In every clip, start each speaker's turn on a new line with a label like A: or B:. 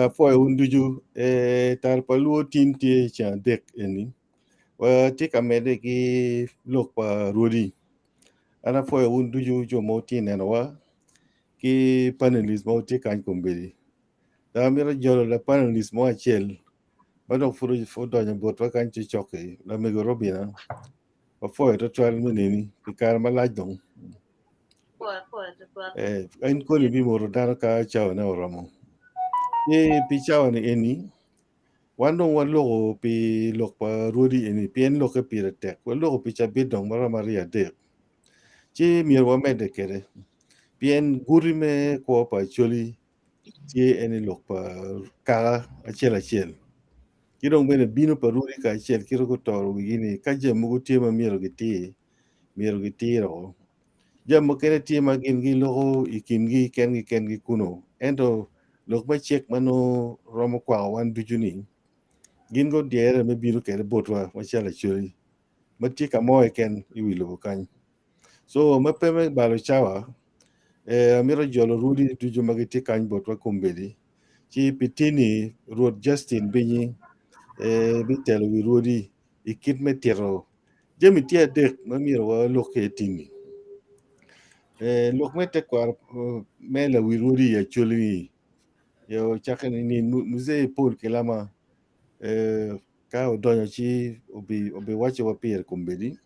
A: Apwoyo wun ducu tal pa luo tin tye i ceng adek eni watye ka medde ki lok pa rwodi an apwoyo wun ducu jo ma wutye ka nenowa ki panelist ma wutye kany kombeddi dok amito jolo lapanelist mo acel ma dong pud odonyo botwa kany cokcok-ki lamego Robina wapwoyo twatwal me neni pi kare malac dong in koni ibimoto dano ka cawane oromo ci pi cawani eni wan dong waloko pi lok pa rwodi eni pien lokke pire tek waloko pi cabit dong maromo aryo adek ci myero wamedde kwede pien guti me kwo pa Acholi tye eni lok pa kaka acel acel ki dong bene bino pa rwodi kacel kit ma gutoro wigi ni ka jami mogo tye ma myero gitir myero gitiro jami mukene tye ma gin giloko i kingi kengi kengi kuno ento lok me cik ma nongo romo kwako wan ducu ni gin gudyere me bino kwede botwa macalo acholi ma tye ka mo keken i wi lobo kany. So ma pe me balo cawa, eh, amito jolo rwodi ducu ma gitye kany botwa kombeddi. Ci pi tini Rwot Justin Binyi eh, bitelo wi rwodi i kit me tito jami tye adek ma myero walok ki tini. Eh, lok me tekwaro eh, me lawi rwodi i Acholi-ni yo cakke ni ni Muzee Paul Kilama eh, ka odonyo ci obiwacciwa pire kombeddi.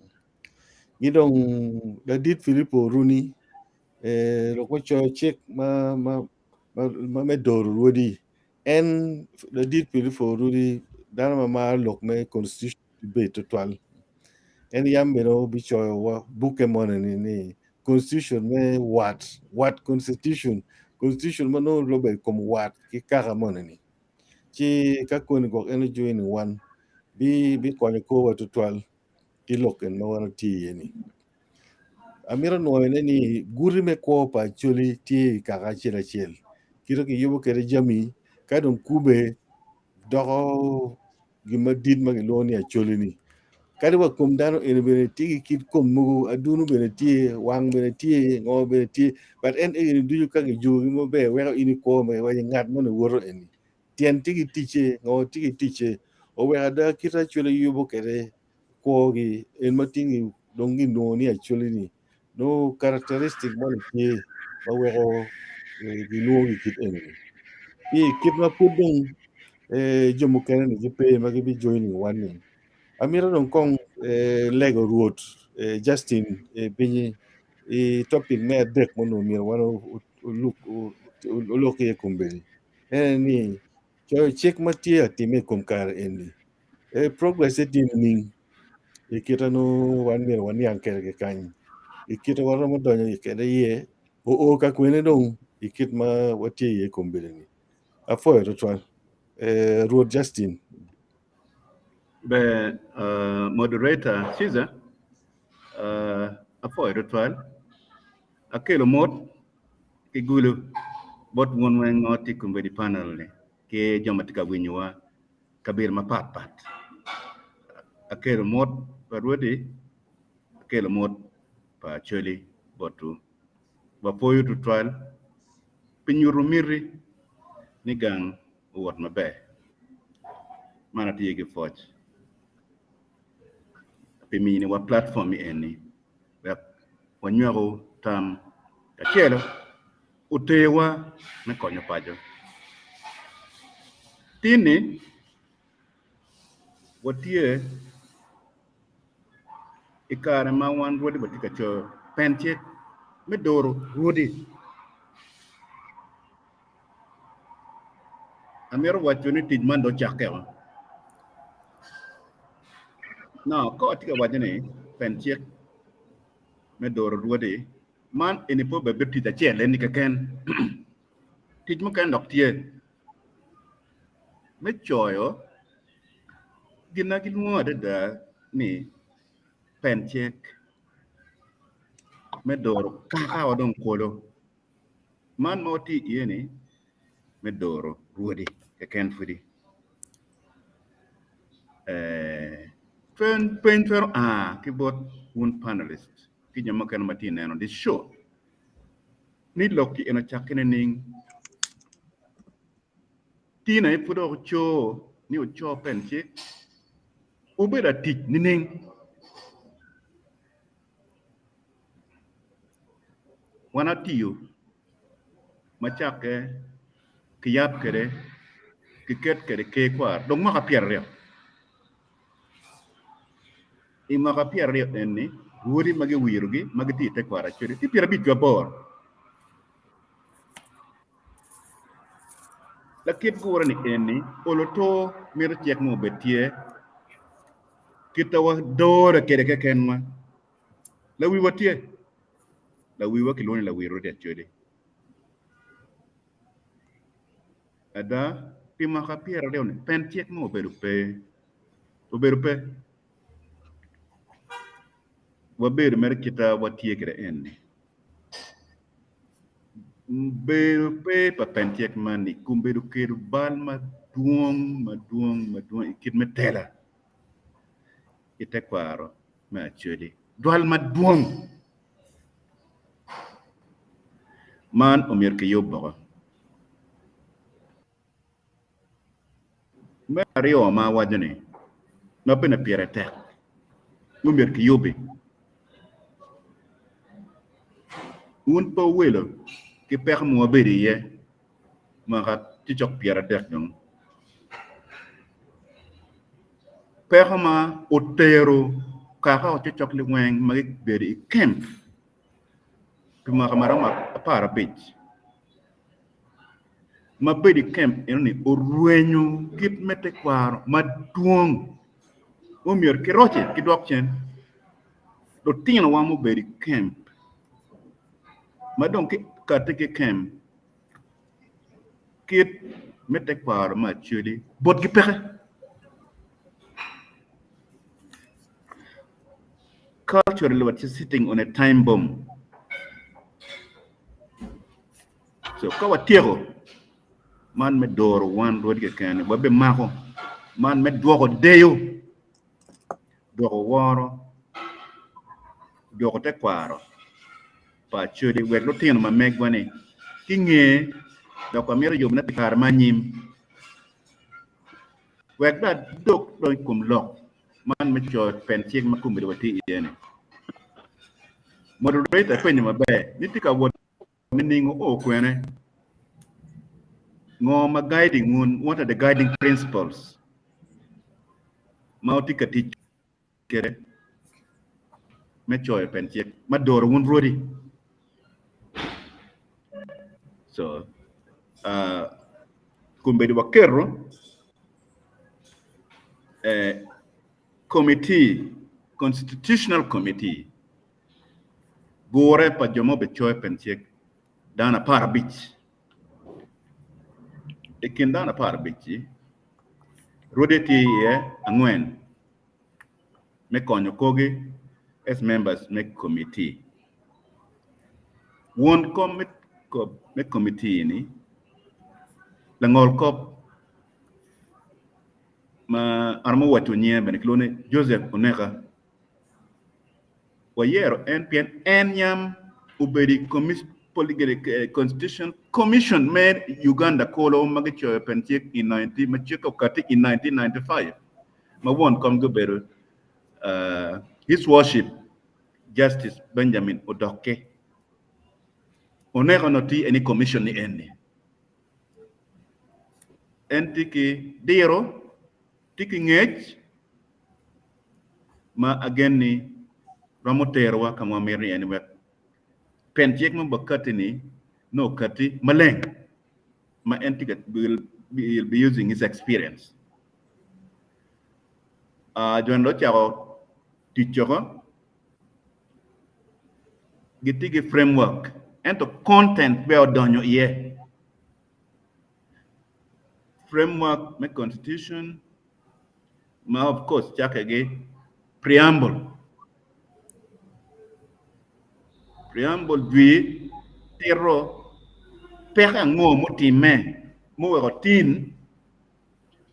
A: Ki dong ladit Filipo Oruni lok me coyo cik me doro rwodi en ladit Filipo Oruni dano ma maro lok me constitution debate tutwal en yam bene obicoyo bukke moni ni constitution me wat wat constitution constitution ma nongo lube i kom wat ki kaka moni-ni ci ka koni gwok en ojoin wan bikonyo korwa tutwal. ki lok en ma wan watye iye ni. Amito nwoyone ni guti me kwo pa Acholi tye i kaka acel acel. Kite kiyubo kwede jami ka dong kube doko gin madit ma kilwongo ni Acholi ni. Kadi wa kom dano eni bene tye ki kit kom mogo, adunu bene tye, wang bene tye, ngo bene tye, but en egini ducu ka kijukogi maber weko in ikwo ma iwaco ngat moni woto eni. Tyen tye ki ticce, ngo tye ki ticce, oweko ada kit Acholi yubo kwede kwogi en ma tingi dong ginwongo ni Acholi ni nongo characteristic moni tye ma weko gilwongogi kit eni-ni. Ki kit ma pud dong jo mukene ni gipe ma gibi joining wan ni amito dong kong lego Rwot Justin pinyi i topic me adek ma onongo myero wan olok iye kombeddi. En ni coyo cik ma tye atime i kom kare eni e progress tye nining i kite nongo wan myero waniang kwede ki kany i kite waromo donyo kwede iye oo ka kwene dong i kit ma watye iye kombeddi ni apwoyo tutwal Rwot Justin.
B: Ber moderator Caesar apwoyo tutwal akelo mot ki gulu bot wun weng ma watye kombeddi i panel ni ki jo ma tye ka winyowa kabedo mapat pat. Akelo mot pa rwodi, akelo mot pa Acholi botwu. Wapwoyo tutwal pi nyuto miti ni gang owot maber. Man atye ki pwoc pi miniwa platform eni wek wanywaku tam kacelo oterwa me konyo paco. Tin-ni watye i kare ma wan rwodi watye ka coyo pen cik me doro rwodi. Amito waco ni tic man dong ocakke o. Now, ka watye ka waco ni pen cik me doro rwodi, man eni pe obedo tic acel eni keken. Tic mukene dok tye me coyo gin ma gilwongo adada ni pen cik me doro kaka wa dong kolo. Man ma watye iye ni me doro rwodi keken pudi. Peny twero a ki bot wun panelist ki jo mukene ma tye ka neno this show ni lok ki eni ocakke nining? Tina aye pud dok oco ni oco pen cik obedo atic nining? Wan atiyo ma cakke kiyab kwede kiket kwede ker kwar dong mwaka pyeraryo. I mwaka pyeraryo eni rwodi ma giwirogi ma gitye i tekwaro acwali tye pyerabic ki aboro. Lakit gure ni eni olo to mito cik mo obed tye kit ma wadore kwede kekenwa. Lawiwa tye, lawiwa kilwongo ni lawir rwodi Acholi. Ada, pi mwaka pyeraryo-ni pen cik mo obedo pe, obedo pe. Wabedo mere kit ma watye kwede eni. Bedo pe pa pen cik man ni kombedo kelo bal madwong madwong madwong i kit me tela i tekwaro me Acholi. Dwal madwong man omyero kiyub boko. Me aryo ma awaco ni ma bene pire tek ma myero kiyubi, wun pe wuwilo ki peko ma wabedo iye mwaka tye cok pyeradek dong. Peko ma otero kaka wa cokcok liweng ma gibedo i kemp pi mwaka ma romo aparabic. Ma bedo i kemp enoni orwenyo kit me tekwaro madwong ma myero kiroce kidwok cen. Lutinowa ma obedo i kemp ma dong kikati ki i kemp kit me tekwaro me Acholi botgi peke. Culturally watye sitting on a time bomb. So ka watyeko man me doro wan rwod keken wabimako man me dwoko deyo, dwoko woro, dwoko tekwaro pa Acholi wek lutino ma megwa-ni ginge dok wamito yubone pi kare ma anyim wek dong adok dong i kom lok man me coyo pen cik ma kombeddi watye iye-ni. Moderator apenyo maber ni tye ka wot Nining oo kwene? Ngo ma guiding wun? What are the guiding principles ma wutye ka tic kwede me coyo pen cik ma doro wun rwodi? So, uh, kombeddi waketo eh, committee, constitutional committee Gure pa jo ma obicoyo pen cik dano aparabic. I kin dano aparabic-ci, rwode tye iye angwen me konyo korgi as members me committee. Won kom me committee ni langol kop ma aromo waco nyinge bene kilwongo ni Joseph Oneka. Wayero en pien en yam obedo i Constitution Commission me Uganda kulu ma gicoyo pen cik i ma cik okatti i 1995 ma won komgi obedo His Worship Justice Benjamin Odoki. Oneko onongo tye i commission ni eni. En tye ki diro, tye ki ngec ma agen ni romo terowa ka ma wamito ni en wek pen cik ma wakati-ni nongo okati maleng ma en tye ka. He'll be using his experience. Uh, jo ni ocako tic coko gitye ki framework ento content pe odonyo iye. Framework me constitution ma of course cakke ki preamble. Preamble jwi tito peko ango mutimme muweko tin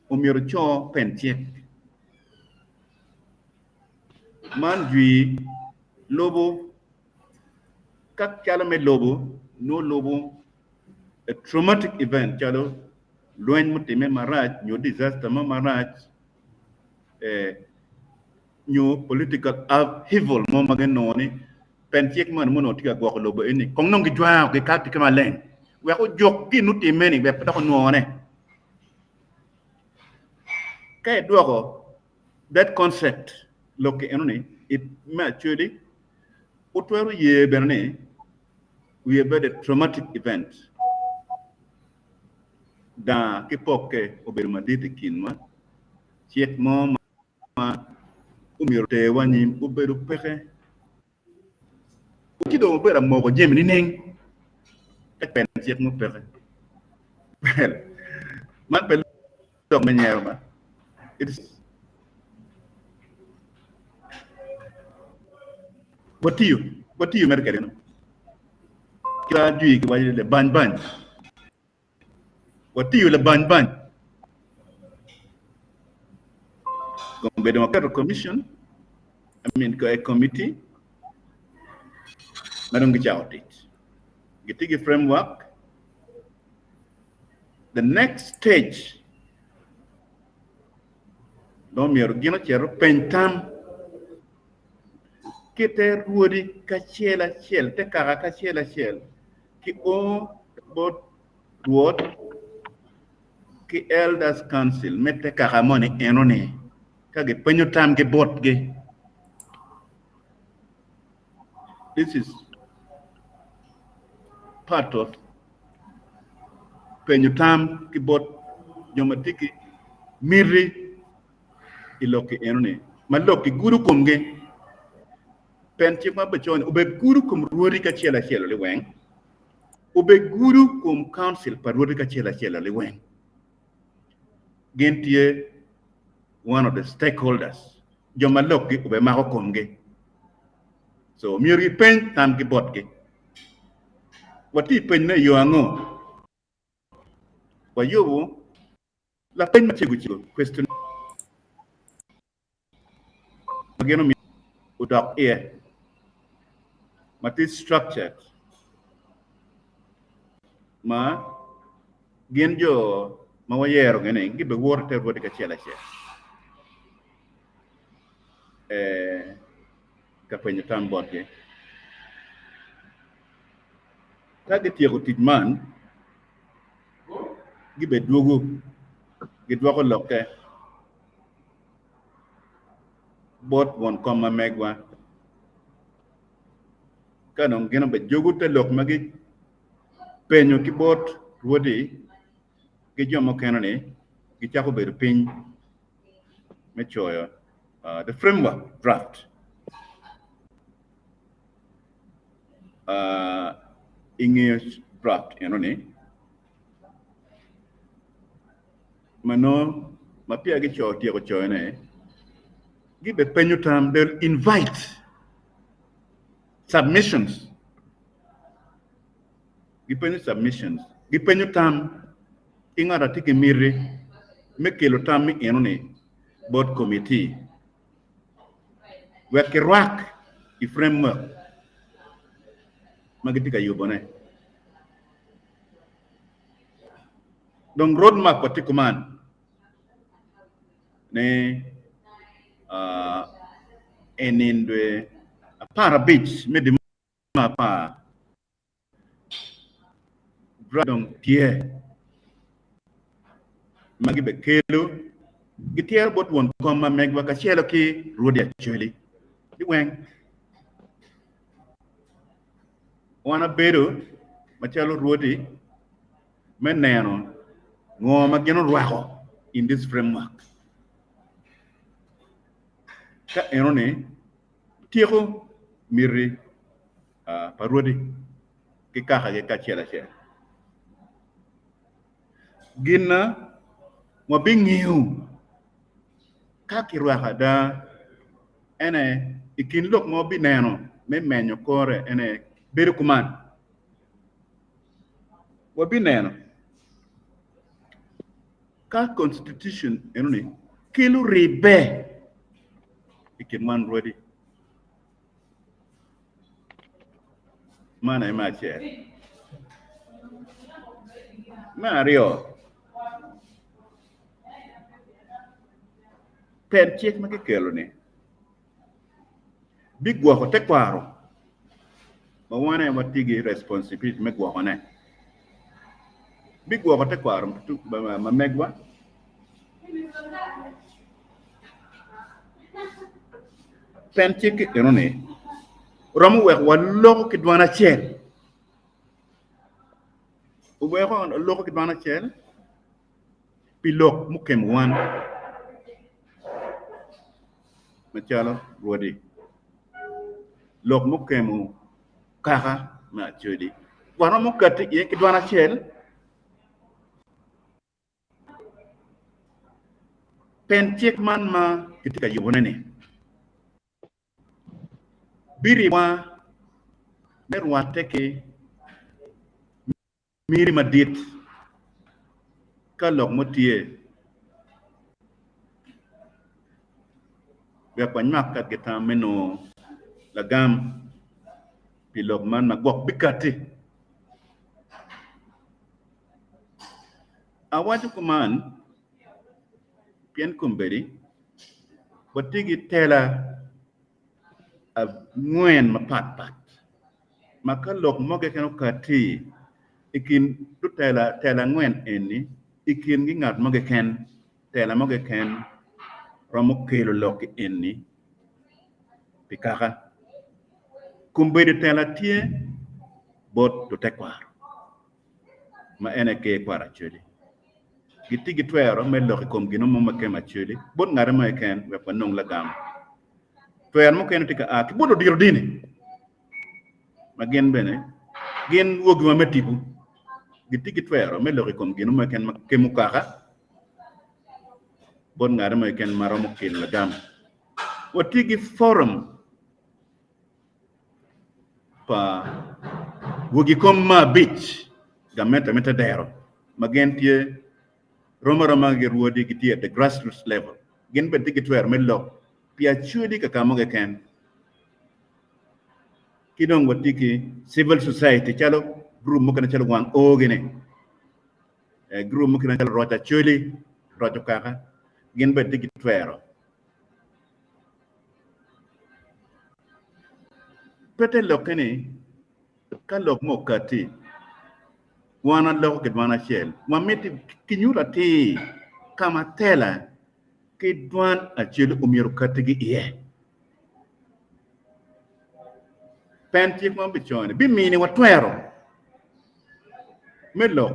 B: omyero oco pen cik. Man jwi lubo ka calo me lobo nongo lubo a traumatic event calo lweny mutimme marac nyo disaster mo marac nyo political upheaval mo ma ginongo ni pen cik moni ma onongo tye ka gwoko lobo eni kong dong gijwango gikati ki maleng wek ojuk gin mutimme ni wek pe dok onwone. Ka idwoko that concept lok ki enoni me actually wutwero ye bene ni we have had a traumatic event Daa ki pokke obedo madit i kinwa. Cik mo ma omyero oterwa anyim obedo peke. Ci dong obedo amoko jami nining ka pen cik mo peke? Well, man pe lok me nyero ba. It is watiyo, watiyo mere kede no. Kit jwi kiwaco ni labany bany. Watiyo labany bany. Kombeddi waketo commission, I mean a committee ma dong gicako tic. Gitye ki framework. The next stage dong myero gin ocit openy tam ki te rwodi kacel acel, te kaka kacel acel ki o bot Rwot ki Elders Council me te kaka moni enoni ka gipenyo tamgi botgi. This is part of penyo tam ki bot jo ma tye ki miti i lok ki enoni ma lok ki gudo komgi. Pen cik ma biconi obed gudo kom rwodi kacel acel liweng, obed gudo kom council pa rwodi kacel acel liweng. Gin tye one of the stakeholders, jo ma lokgi obed mako komgi. So myero gipeny tamgi botgi. Watye i penyone i yo ango? Wayubo lapeny macego cego, questionnaire. Ma gin omyero odok iye ma tye structured ma gin jo ma wayero gi ni gibiwoto ite rwodi ki acel acel ka penyo tam botgi. Ka gityeko tic man gibidwogo gidwoko lokke bot won kom ma megwa. Ka dong gin obejogo te lok ma gipenyo ki bot rwodi ki jo mukene-ni, gicako bedo piny me coyo the framework draft. I nge draft enoni, ma nongo ma peya gicoyo tyeko coyone, gibipenyo tam, they will invite submissions, gipenyo submissions, gipenyo tam ki ngat atye ki miti me kelo tam me enoni bot committee wek kirwak i framework ma gitye ka yubone. Dong road map wa tye kuman ni i nino dwe 15 me dwe me apar dong tye ma gibikelo gityero bot won kom ma megwa kacel ki rwodi Acholi liweng. Wan abedo macalo rwodi me neno Ngo ma gin orwako in this framework? Ka enoni tyeko miti pa rwodi ki kakagi kacel acel. Gin na wabingiyo ka kirwako ada ene i kin lok ma wabineno me menyo kore ene bedo kuman. Wabineno ka constitution enoni kelo ribbe i kin wan rwodi. Man aye me acel. Me aryo, pen cik ma kikelo-ni bigwoko tekwaro ma wan aye watye ki responsibility me gwokone. Bigwoko tekwaro ma megwa. Pen cik enoni romo weko waloko ki dwan acel. Oweko waloko ki dwan acel pi lok mukemo wan macalo rwodi, lok mukemo kaka me Acholi. Waromo kati iye ki dwan acel. Pen cik man ma kitye ka yubone-ni biribowa me rwatte ki miti madit ka lok mo tye wek wanywak kwedgi tam me nongo lagam pi lok man ma gwok bikatti. Awaco kuman pien kombeddi watye ki tela angwen mapatpat ma ka lok mo keken okatti i kin lutela tela angwen eni i kingi ngat mo keken tela mo keken romo kelo lok eni pi kaka. Kombeddi tela tye bot lutekwaro. ma en aye Ker Kwaro Acholi. Gitye ki twero me lok i kom gin mo ma kemo Acholi bot ngat mo keken wek wanong lagam. Twero mukene tye ka a ki bot ludito dini ma gin bene gin wogiwa me tipo. Gitye ki twero me lok i kom gin mo keken ma kemo kaka bot ngat mo keken ma romo kelo lagam. Watye ki forum pa wegi kom me abic gamente me tedero ma gin tye rom aroma ki rwodi gitye at the grassroots level gin bene tye ki twero me lok pi acwali ka mo keken ki dong watye ki civil society calo gurup mukene calo wang oo gini gurup mukene calo roc acwali roc okaka gin bene tye ki twero. Pe te lokke ni ka lok mo okatti, wan waloko ki dwan acel. Wamiti kinyut atir ka ma tela ki dwan acel omyero okatigi iye. Pen cik ma wabicoyo-ni biminiwa twero me lok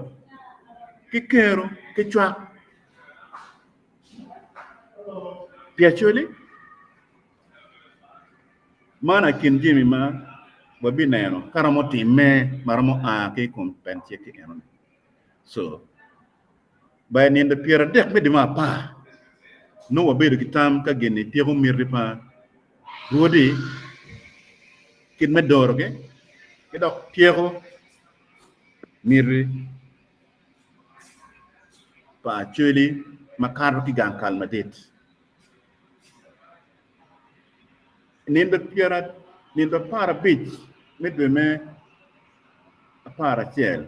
B: ki kero ki cwak. Pi Acholi, man aye kin jami ma wabineno ka romo timme ma romo a ki i kom pen cik-ki enoni. So, by nindo 30 me dwe me apar, nongo wabedo ki tam ka gin-ni tyeko miti pa rwodi, kit me dorogi, ki dok tyeko miti pa Acholi makato ki gang kal madit. Nindo nindo 15 me dwe me 11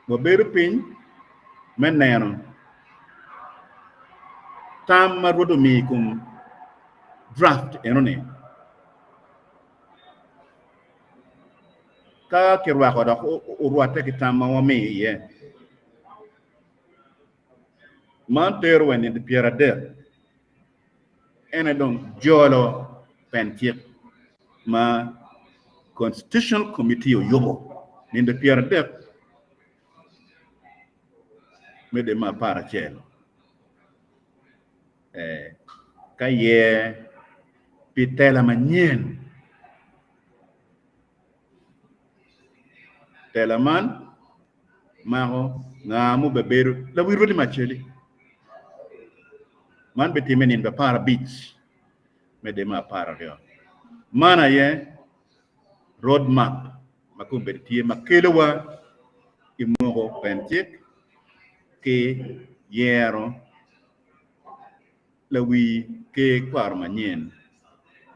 B: wabedo piny me neno tam ma Rwot omiyo i kom draft enoni. Ka kirwako dok orwatte ki tam ma wamiyo iye, man tero wa i nino 30, en aye dong jolo pen cik ma Constitutional Committee oyubo nino 30. me dwe me 11 ka yer pi tela manyen. Tela man mako nga ma obebedo lawi rwodi me Acholi. Man bitimme i nino 15 me dwe me 12. Man aye road map ma kombeddi tye ma kelowa i moko pen cik ki yero lawi ker kwaro manyen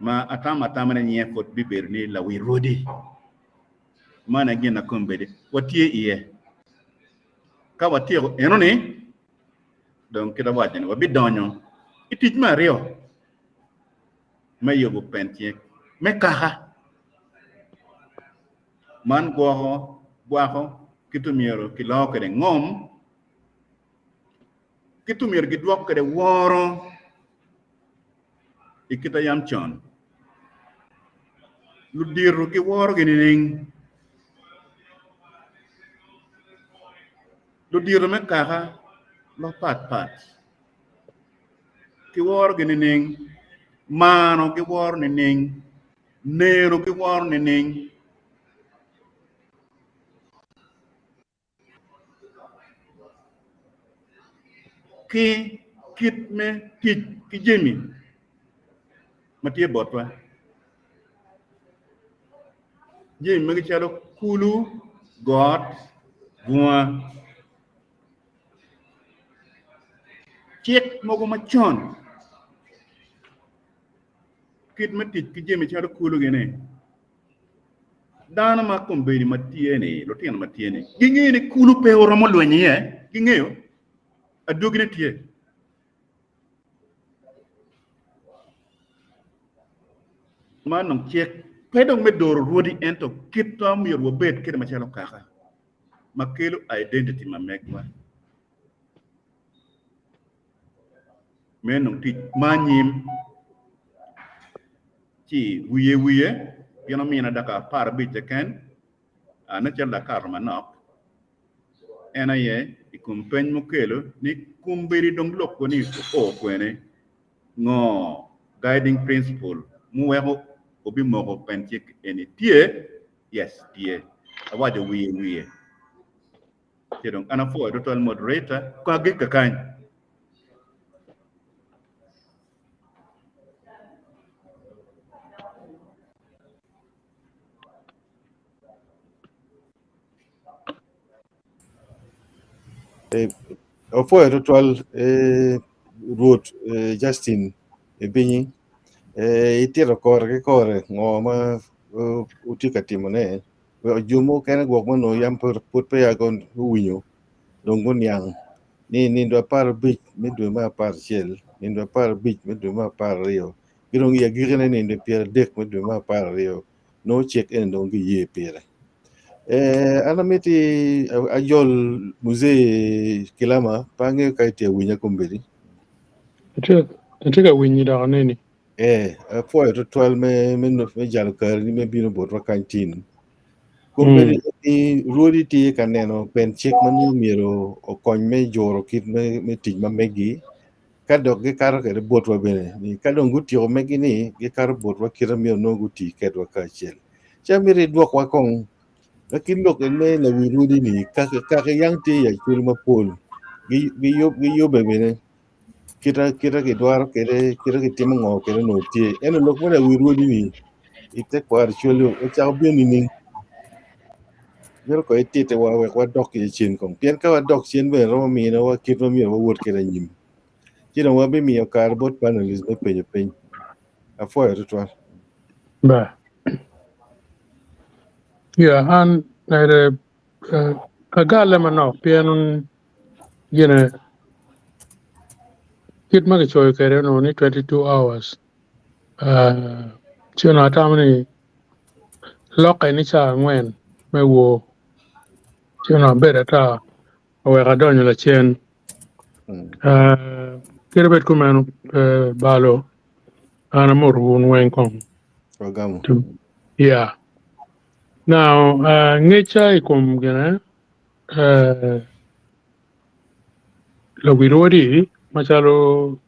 B: ma atamo atama ni nyinge pud bibedo ni lawi rwodi. Man aye gin ma kombeddi watye iye. Ka watyeko enoni, dong kit awaco ni wabidonyo i tic me aryo me yubo pen cik me kaka. Man gwoko gwako kit omyero kiloo kwede ngom, kit omyero gidwok kwede woro i kit ma yam con. Ludito giworogi nining? Ludito me kaka mapatpat giworogi nining? Mano giworo nining? Neno giworo nining? Ki kit me tic ki jami ma tye botwa. Jami magi calo kulu, got, bunga, cik mogo macon, kit me tic ki jami calo kulu gini. Dano ma kombeddi ma tye-ni, lutino ma tye-ni, gingeyo ni kulu pe oromo lweny iye, gingeyo adwogine tye. Man dong cik pe dong me doro rwodi ento kit ma myero wabed kwede macalo kaka ma kelo identity ma megwa. Meno dong tic ma anyim. Ci wiye wiye gin omina dakika 15 keken, nen calo dok akato manok, en aye i kom peny mukelo ni kombeddi dong lokwa ni oo kwene, ngo guiding principle muweko obimoko pen cik eni tye? Yes tye. Awaco wiye wiye. Ci dong an apwoyo tutwal moderator ko agik kakany.
A: Opwoyo tutwal Rwot Justin Ebinyi itito kore ki kore ngo ma wutye ka timone wek jo mukene gwok ma onongo yam pud peya guwinyo dong guniang ni nindo 15 me dwe me 11 nindo 15 me dwe me 12 ki dong i agikkine nindo 30 me dwe me 12 nongo cik eni dong giye pire. An amiti ajol Muzee Kilama pe angeyo ka itye awinya kombeddi.
C: Atye ka winyi dok aneni.
A: Apwoyo tutwal me jalo kareni me bino botwa kany tin. Kombeddi ni rwodi tye ka neno pen cik ma nongo myero okony me juro kit me tic ma megi ka dok gikato kwede botwa bene ni ka dong gutyeko megi ni gikato botwa kite myero nongo guti kedwa kacel. Ci amito idwokwa kong ki lok me lawi rwodi ni kaka yang tye i acwali mapol giyubbe bene kita gidwaro kwede kita gitimo ngo kwede onongo tye ento lok me lawi rwodi ni i tekwaro acwali ocako bino nining? Mito kong ititiwa wek wadok iye cen kong pien ka wadok cen bene romo minowa kit ma myero wawot kwede anyim ci dong wabimiyo kare bot panelist me penyo peny. Apwoyo tutwal.
C: Ba. Ya an ere agalle manok pien gine kit ma kicoyo kwede onongo ni 22 hours ci onongo atamo ni lokke ni cawa angwen me wor ci onongo abedo ata oweko adonyo lacen kadi bed kumeno balo an amoto wun weng kong
A: Wagamo.
C: Yeah. Now, ngecca i kom gine. Lawi Rwodi macalo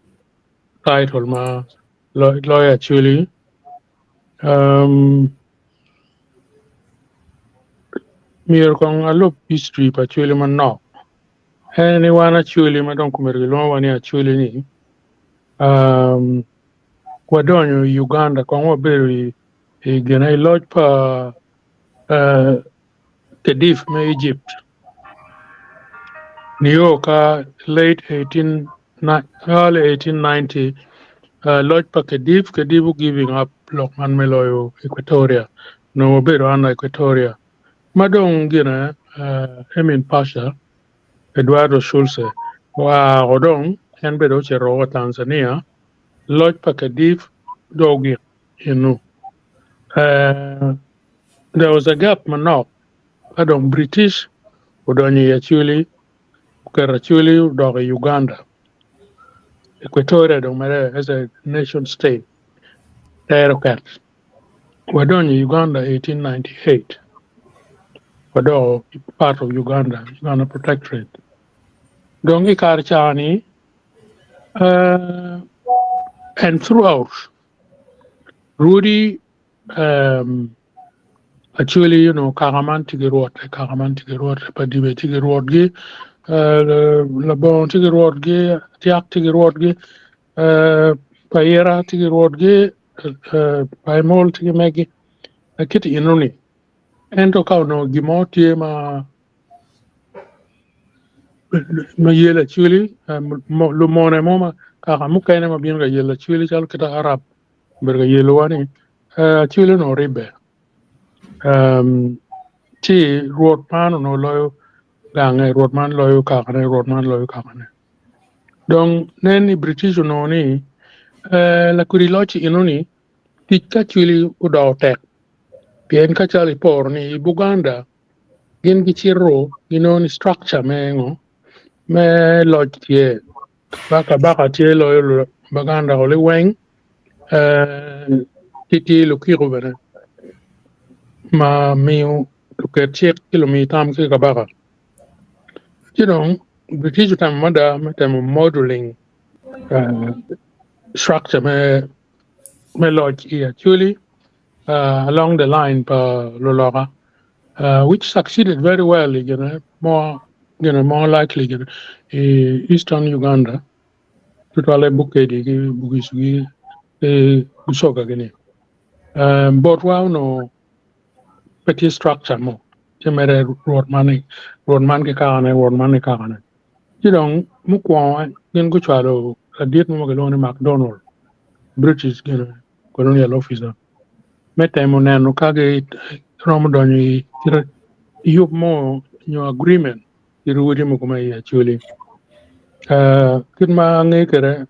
C: title ma loyo Acholi. Um, myero kong alub history pa Acholi manok. En ni wan Acholi ma dong komito gilwongowa ni Acholi ni um, wadonyo i Uganda kong wabedo i, i gine i loc pa uh, Khedive me Egypt nio ka late 18, early 1890 uh, loc pa Khedive, Khedive giving up lok man me loyo Equatoria nongo wabedo under Equatoria ma dong gine uh, Emin Pasha Eduardo Schulze oa dong en bene ocito wa Tanzania loc pa Khedive dong ogik eno. Uh, there was a gap manok ka dong British odonyo i Acholi oketo Acholi odok i Uganda Equatoria dong mere as a nation state tere oket wadonyo i Uganda 1898 wadoko part of Uganda Uganda Protectorate dong i kare ca-ni uh, and throughout Rwodi um, Acholi you know, kaka man tye ki rwotte, kaka man tye ki rwotte, Padibe tye ki rwotgi, uh, Labongo tye ki rwotgi, Tyak tye ki rwotgi, uh, Payira tye ki rwotgi, uh, Paimol tye ki megi. Kit enoni. Ento ka onongo gin mo tye ma ma yelo Acholi, lumone mo ma kaka mukene ma bino ka yelo Acholi calo kita Arab obedo ka yelowa ni Acholi onongo ribbe. Ci rwot man onongo loyo gange, rwot man loyo kakane, rwot man loyo kakane. Dong nen ni British onongo ni lakwidi loc enoni tic ka Acholi odoko tek pien ka calo iporo ni i Buganda gin gicito ginongo ni structure me ngo me loc tye kabaka tye loyo Buganda o liweng ki tye lukiko bene ma miyo luket cik ki lumi tam ki kabaka. Ci dong British otemo mada me temo modeling structure me loc i Acholi along the line pa luloka which succeeded very well you know, more, you know, more likely you know, i Eastern Uganda tutwalle Bukedi ki Bugisu ki Busoga gini. Botwa onongo pe tye structure mo tye mere rwot man rwot man ki kakane rwot man ki kakane. Ci dong mukwongo gin gucwalo ladit mo ma kilwongo ni McDonald British gin colonial officer me temo neno ka giromo donyo i yub mo nyo agreement ki rwodi mogo ma i Acholi. Kit ma angeyo kwede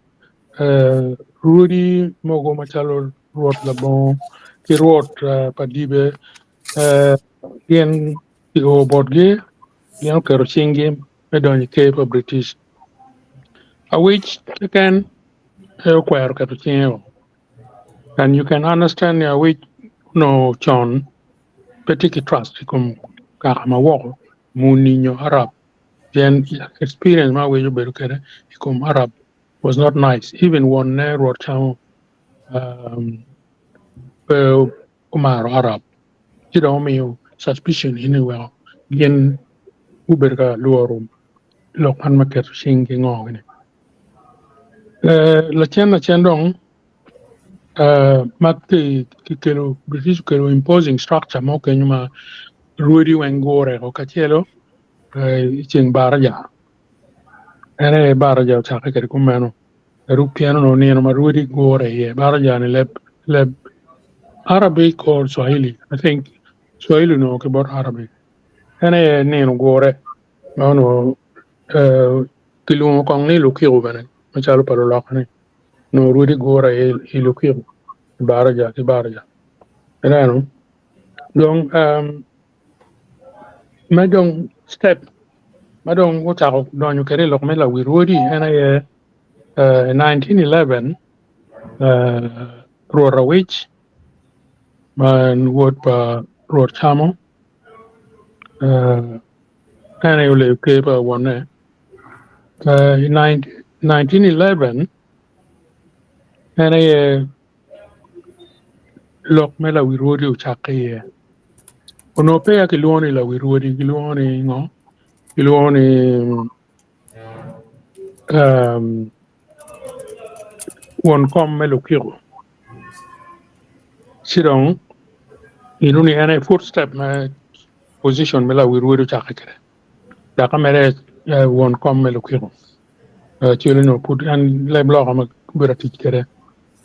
C: rwodi mogo macalo Rwot Labongo ki Rwot Padibe gin kio botgi gin oketo cinggi me donyo i ker pa British. Awic keken aye okwero keto cinge-o and you can understand ni awic onongo con pe tye ki trust i kom kaka ma woko muni nyo Arab pien experience ma awic obedo kwede i kom Arab was not nice even wonne Rwot Camo pe omaro Arab ci dong omiyo suspicion eni weko gin gubedo ka lworo lok man me keto cing ki ngo gini. Lacen lacen dong ma kikelo British okelo imposing structure mo kenyo ma rwodi weng gure kacelo i ceng baraja en aye baraja ocakke kwede kumeno pien onongo nino ma rwodi gure iye baraja ni leb Arabic or Swahili I think Swahili onongo ki bot Arabic en aye nino gure ma onongo kilwongo kong ni lukiko bene macalo pa luloka-ni onongo rwodi gure iye i lukiko i baraja ki baraja ineno dong me dong step ma dong ocako donyo kwede i lok me lawi rwodi en aye i 1911 Rwot Awic ma en wod pa Rwot Camo en aye oleyo ker pa wonne. I 1911 en aye lok me lawi rwodi ocakke iye. Onongo peya kilwongo ni lawi rwodi, kilwongo ni ngo? Kilwongo ni won kom me lukiko. Ci dong inongo ni en aye footstep me position me lawi rwodi ocakke kwede. Dok mere won kom me lukiko cwele nongo pud en leb loko ma obedo ka tic kwede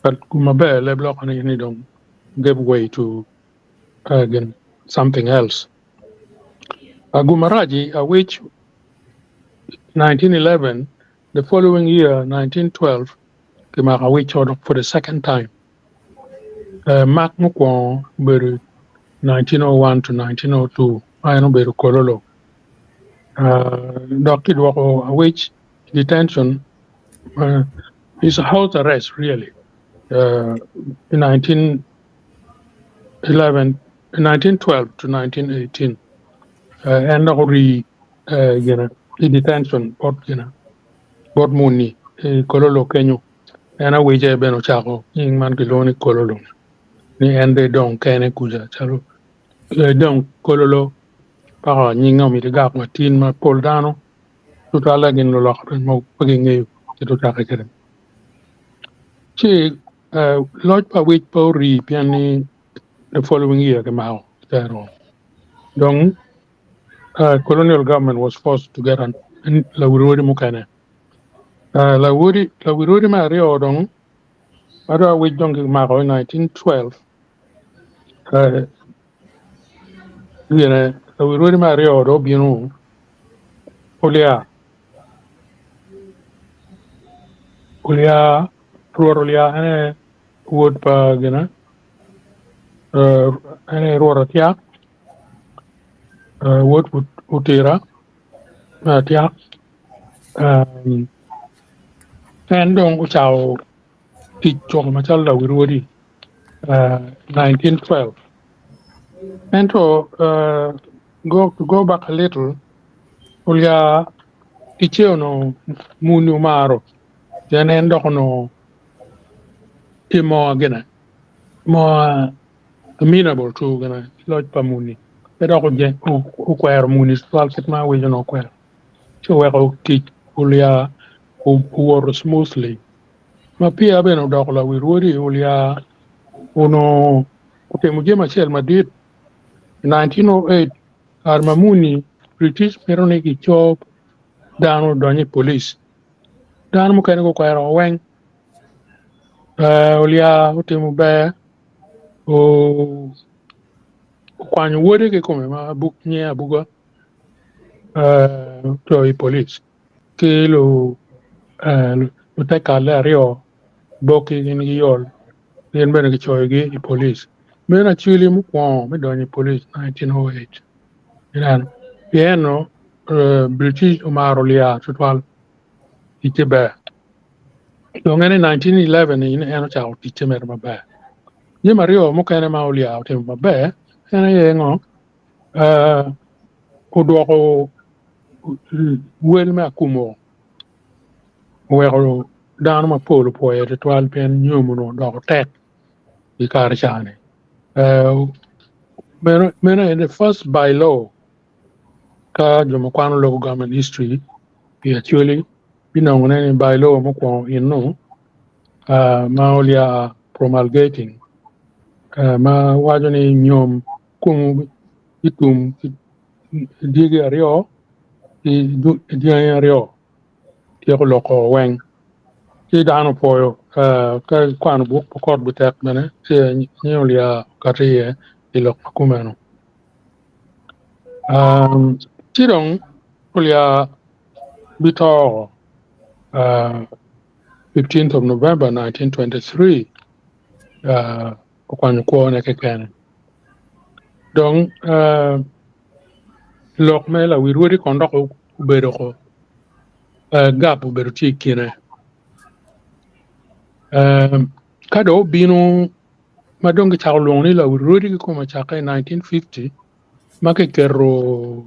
C: but maber leb loko ni dong give way to something else. Gumaraci awic 1911 the following year 1912 kimako awic for the second time. Mak mukwongo obedo 1901 to 1902 ma en obedo Kololo. Dok kidwoko awic detention is a house arrest really in 1911 1912 to 1918 en dok ori gine i detention bot gine bot muni i Kololo kenyo. En awice bene ocako nying man kilwongo ni Kololo ni en dong edong kene kuca calo edong Kololo paka nyinge omyero egak matin ma pol dano tutwalle gin lulok mogo pe gingeyo kit ocake kwede. Ci loc pa wic pe orii pien ni the following year kimako kitero dong colonial government was forced to get lawil mukene. Lawodi lawirodi me aryo dong ma dong awic dong kimako i 1912 gine lawirodi me aryo dong obino olya olya rwot olya en aye wod pa gine en aye rwot atyak wod otira me atyak En dong ocako tic coko macalo lawi rwodi 1912 ento to go back a little olya ticce onongo muni omaro pien en dok onongo tye more gine more amenable to gine loc pa muni pe dok okwero muni tutwal kit ma awic onongo kwero. Ci oweko tic olya owoto smoothly. Ma peya bene odoko lawi rwodi, olya onongo otimo jami acel madit. I 1908, kare ma muni British mito ni gico dano odony i police, dano mukene gukwero weng. Olya otimo ber okwanyo wode kikome ma nyinge Abuga. Co i polic ki lutekale aryo boki gin giyol gin bene kicoyogi i polic meno acwili mukwongo me donyo i polic 1908 ineno pien British omaro lya tutwal ticce ber dong en i 1911 en ocako ticce mere maber jami aryo mukene ma olya otimo maber en aye ngo Odwoko wel me akumo oweko dano mapol opwoye tutwal pien nyom onongo odoko tek i kare ca-ni meno aye the first by law ka jo ma kwano local government history i Acholi binongo ne ni by law mukwongo eno ma olya promulgating ma waco ni nyom Kumu gitum ki dyegi aryo ki dyangi aryo tyeko loko weng ci dano opwoyo ka ikwano buk pa kot bitek bene ci nying olya okati iye i lok ma kumeno ci dong olya bito 15th of November 1923 okwanyo kwone kekene. Dong lok me lawi rwodi kono dok obedo ko gap obedo tye i kine. Ka dong obino ma dong kicako lwongo ni lawi rwodi kikome ocakke i 1950 ma kiketo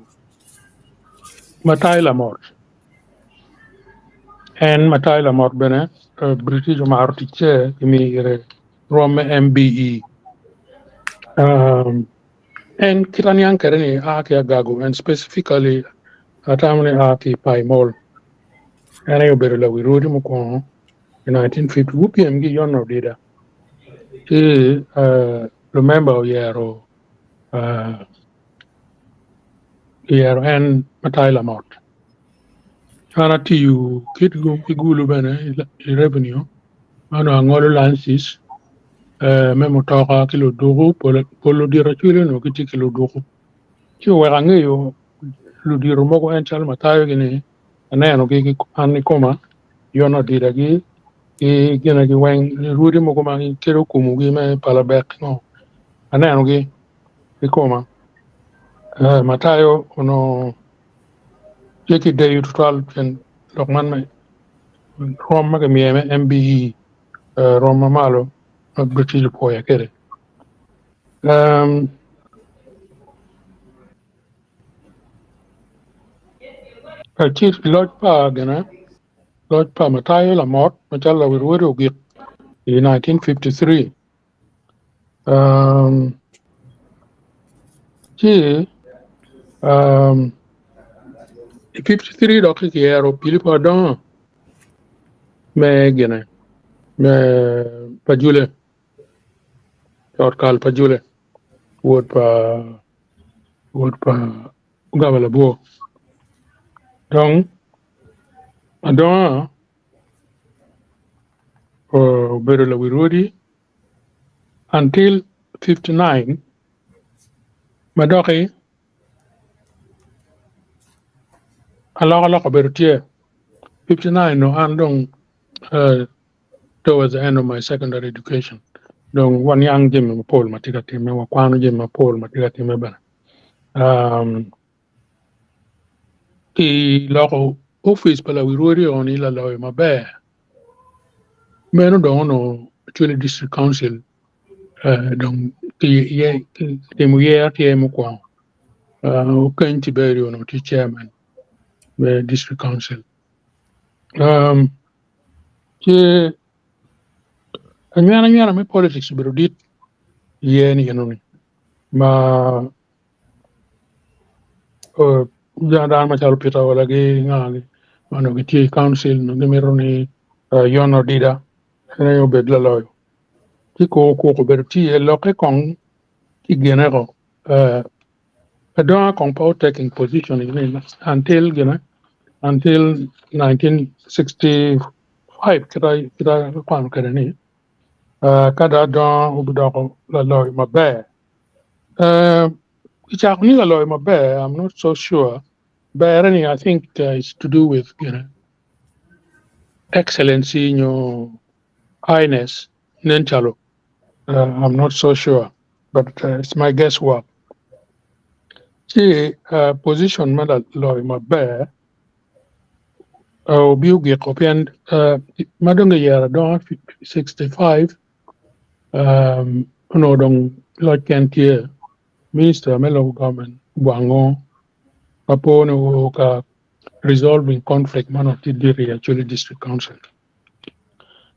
C: Matai Lamot. En Matayo Lamot bene British omaro ticce kimiyo ire rwom me MBE. En kit aniang kwede ni a ki Agago and specifically atamo ni a ki i Paimol. En aye obedo lawi rwodi mukwongo i 1950 gupyem ki Yona Odida ci lumemba oyero en Matayo Lamot. An atiyo kit ki gulu bene i revenue ma onongo angolo license me mutoka ki luduku pol ludito acwali onongo gitye ki luduku ci oweko angeyo ludito mogo en calo Matayo gini anenogi an kikoma yon odidagi ki ginagi weng rwodi mogo ma gikelo kumugi me palabek ngo anenogi kikoma Matayo onongo tye ki deyo tutwal pien lok man me rwom ma kimiye me MBE rwom ma malo ma British opwoya kwede. Ci loc pa gine loc pa Matayo Lamot macalo lawil wode ogik i 1953 Ci i 53 dok kiyero Pilipo Adongo me gine me Pajule ot kal Pajule wod pa wod pa Gaba Labwor dong Adongo obedo lawi rwodi until 59 ma doki alokaloka obedo tye 59 nongo an dong towards the end of my secondary education dong waniang jami mapol ma tye ka timme wakwano jami mapol ma tye ka timme bene Ki loko opic pa lawi rwodi eno ni laloyo maber meno dong onongo Acholi District Council dong kitimo yer tye mukwongo Okeny Tiberio onongo tye chairman me District Council ci anywena anywena me politics obedo dit iye ni enoni ma Dano macalo Peter Ola ki nga-ni ma onongo gitye i kauncil onongo gimito ni Yon Odida en aye obed laloyo ci kor kuk obedo tye iye lokke kong ki gine ko Adonga kong pe o taking position until gine until 1965 kit akwano kwede ni ka dong Adonga obidoko laloyo maber. Kicako ni laloyo maber, I'm not so sure. Berre ni I think it's to do with you know, excellency nyo highness nen calo. I'm not so sure, but it's my guesswork. Ci position me laloyo maber obi ogiko pien ma dong giyero adonga 65 Onongo dong loc ken tye minista me local government gwango ma po ni oo ka resolving conflict ma onongo tye dit i Acholi District Council.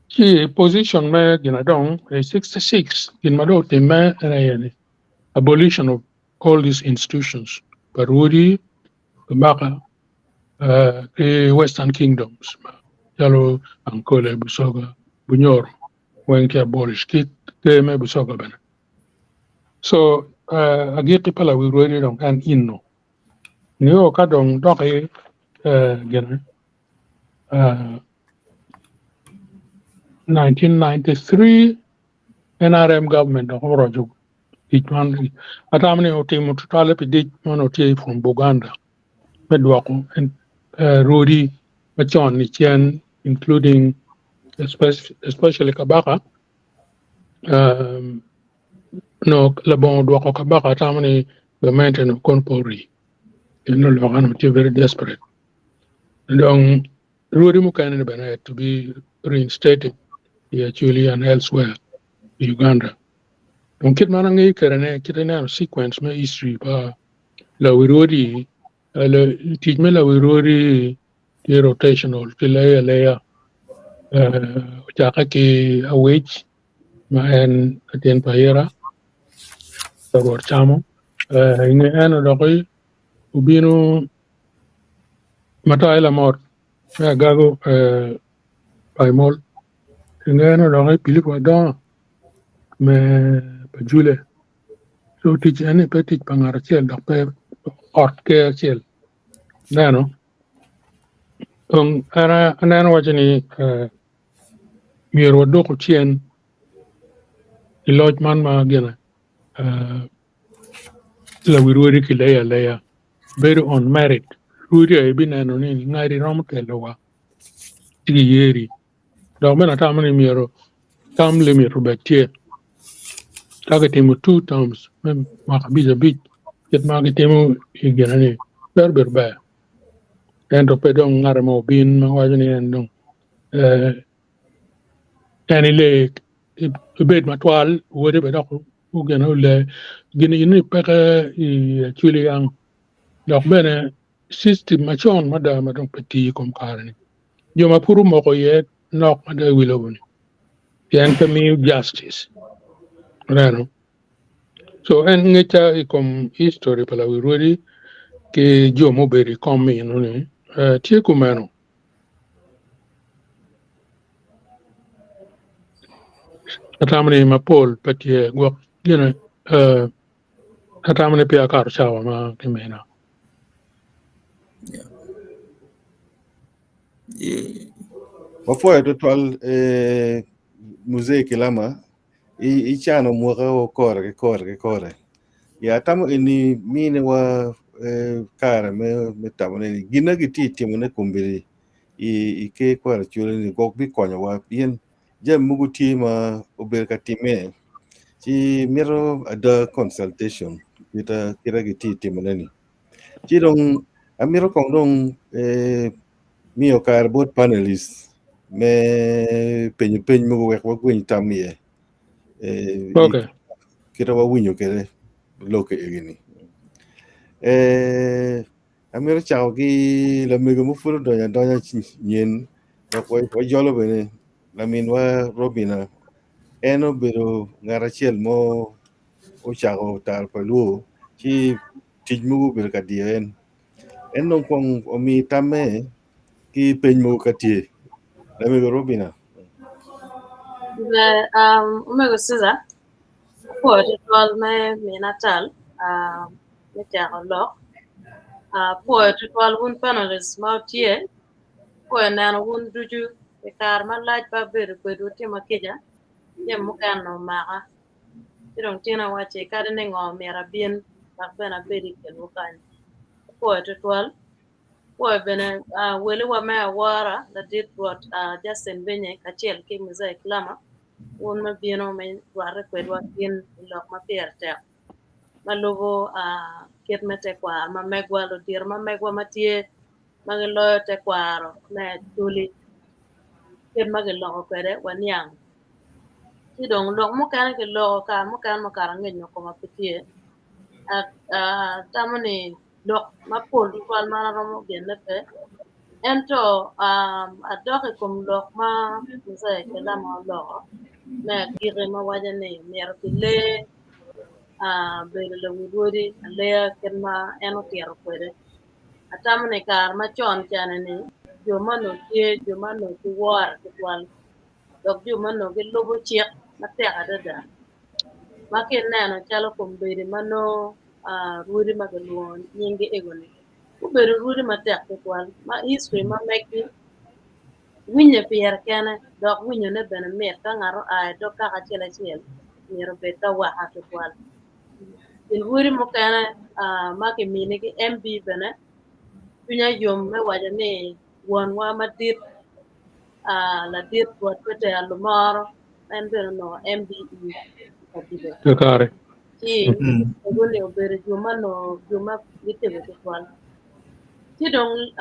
C: Ci position me gin adong i 66 gin ma dong otimme en aye ni abolition of all these institutions pa rwodi, kabaka ki Western Kingdoms calo Ankole, Busoga, Bunyoro weng ki abolish ki ker me Busoga bene. So agikki pa lawi rwedi dong en inno. Nio ka dong doki gine 1993 NRM government dok oroco tic man atamo ni otimo tutwalle pi dic ma onongo tye from Buganda me dwoko rwodi macon ni cen including especially kabaka nongo labongo dwoko kabaka atamo ni gamente onongo kono pe ori pien luloka onongo tye very desperate dong rwodi mukene ni bene had to be reinstated i Acholi and elsewhere i Uganda. Dong kit ma an angeyo kwede ne kit ineno sequence me history pa lawi rwodi tic me lawi rwodi. Tye rotational ki leyo aleya. Ocakke ki Awec ma en latin pa Ira pa Rwot Camo. I nge eno doki obino Matayi Lamot me Agago Paimol. I nge eno doki Pilipo Adongo me Pajule. So tic eni pe tic pa ngat acel dok pe ot ker acel. Ineno? Dong an aneno waco ni myero wadwoku cen i loc man ma gine lawi rwodi kileyo aleya bedo on merit rwodi aye bineno ni ngadi romo telowa ci giyeri dok bene atamo ni myero term limit obed tye ka kitimo two terms me mwaka abic abic kit ma gitimo i gine ni twero bedo ber ento pe dong ngat mo obin ma waco ni en dong en ile ibed matwal wode bene dok ogene ole gin ni peke i acwili yang dok bene system macon mada ma dong pe tiyo i kom kare-ni jo ma pud omoko iye nok mada i wi lobo-ni pien pe miyo justice ineno so en ngecca i kom history pa lawi rwodi ki jo mubedo i kom eno-ni tye kumeno. Atamo ni mapol pe tye gwok gine atamo ni peya akato cawa ma kimina.
A: Wapwoyo tutwal eh, Muzee Kilama i icano mwaka o kore ki kore ki kore. Ya atamo eni mine wa eh, kare me me tamo ni gin ma gitye timone kombeddi i ker kwaro Acholi ni gwok bikonyowa pien jami mogo tye ma obedo ka timme ci mito ada consultation kita kita gitye timone ni. Ci dong amito kong dong eh, miyo kare bot panelist me penyo peny mogo wek wagwiny tam iye. Eh,
C: Okay.
A: kita wawinyo kwede lok egi-ni. Eh, amito cako ki lamego ma pud odonyo adonya nyen dok wajolo bene laminwa Robina. En obedo ngat acel mo ocako taro pa luo ci tic mogo obedo ka diyo en. En dong kong omi tamme ki peny mogo ka tye. Lamego Robina.
D: Ber, omego Caesar, apwoyo tutwal me mina tal me cako lok. Apwoyo tutwal wun panelists ma wutye, apwoyo neno wun ducu i kare malac pe abedo kwedwu tima kica, jami mukene omaka. Ci dong tin awacci kadi ni ngo myero abin dok bene abed i kinwu kany. Apwoyo tutwal. Apwoyo bene welewa me awora ladit Rwot Justin Binye kacel ki Muzee Kilama wun me bino me rwatte kwedwa gin i lok ma pire tek ma lubo kit me tekwaro ma megwa ludito ma megwa ma tye ma giloyo tekwaro me Acholi kit ma giloko kwede waniang. Ci dong lok mukene kiloko kare mukene mukato angec nyo koma pe tye atamo ni lok mapol tutwal ma an aromo genne pe ento adok i kom lok ma Muzee Kilama oloko me agikki ma waco ni myero kilee bedo lawi rwodi aleya kit ma en otito kwede. Atamo ni kare macon cani-ni jo ma onongo tye jo ma onongo giwore tutwal dok jo ma onongo gilubo cik matek adada ma ka ineno calo kombeddi ma nongo rwodi ma kilwongo nyinggi ego-ni gubedo rwodi matek tutwal ma history ma meggi winye pire kene dok winyone bene mit ka ngat oa i dog kaka acel acel myero obed ka waka tutwal. Kin rwodi mukene ma kiminigi MB bene cwinya yom me waco ni wonwa madit ladit Rwot Petero Lumoro en bene onongo MBE i
C: Kakare.
D: Ci ego-ni obedo jo ma onongo jo ma gitego tutwal. Ci dong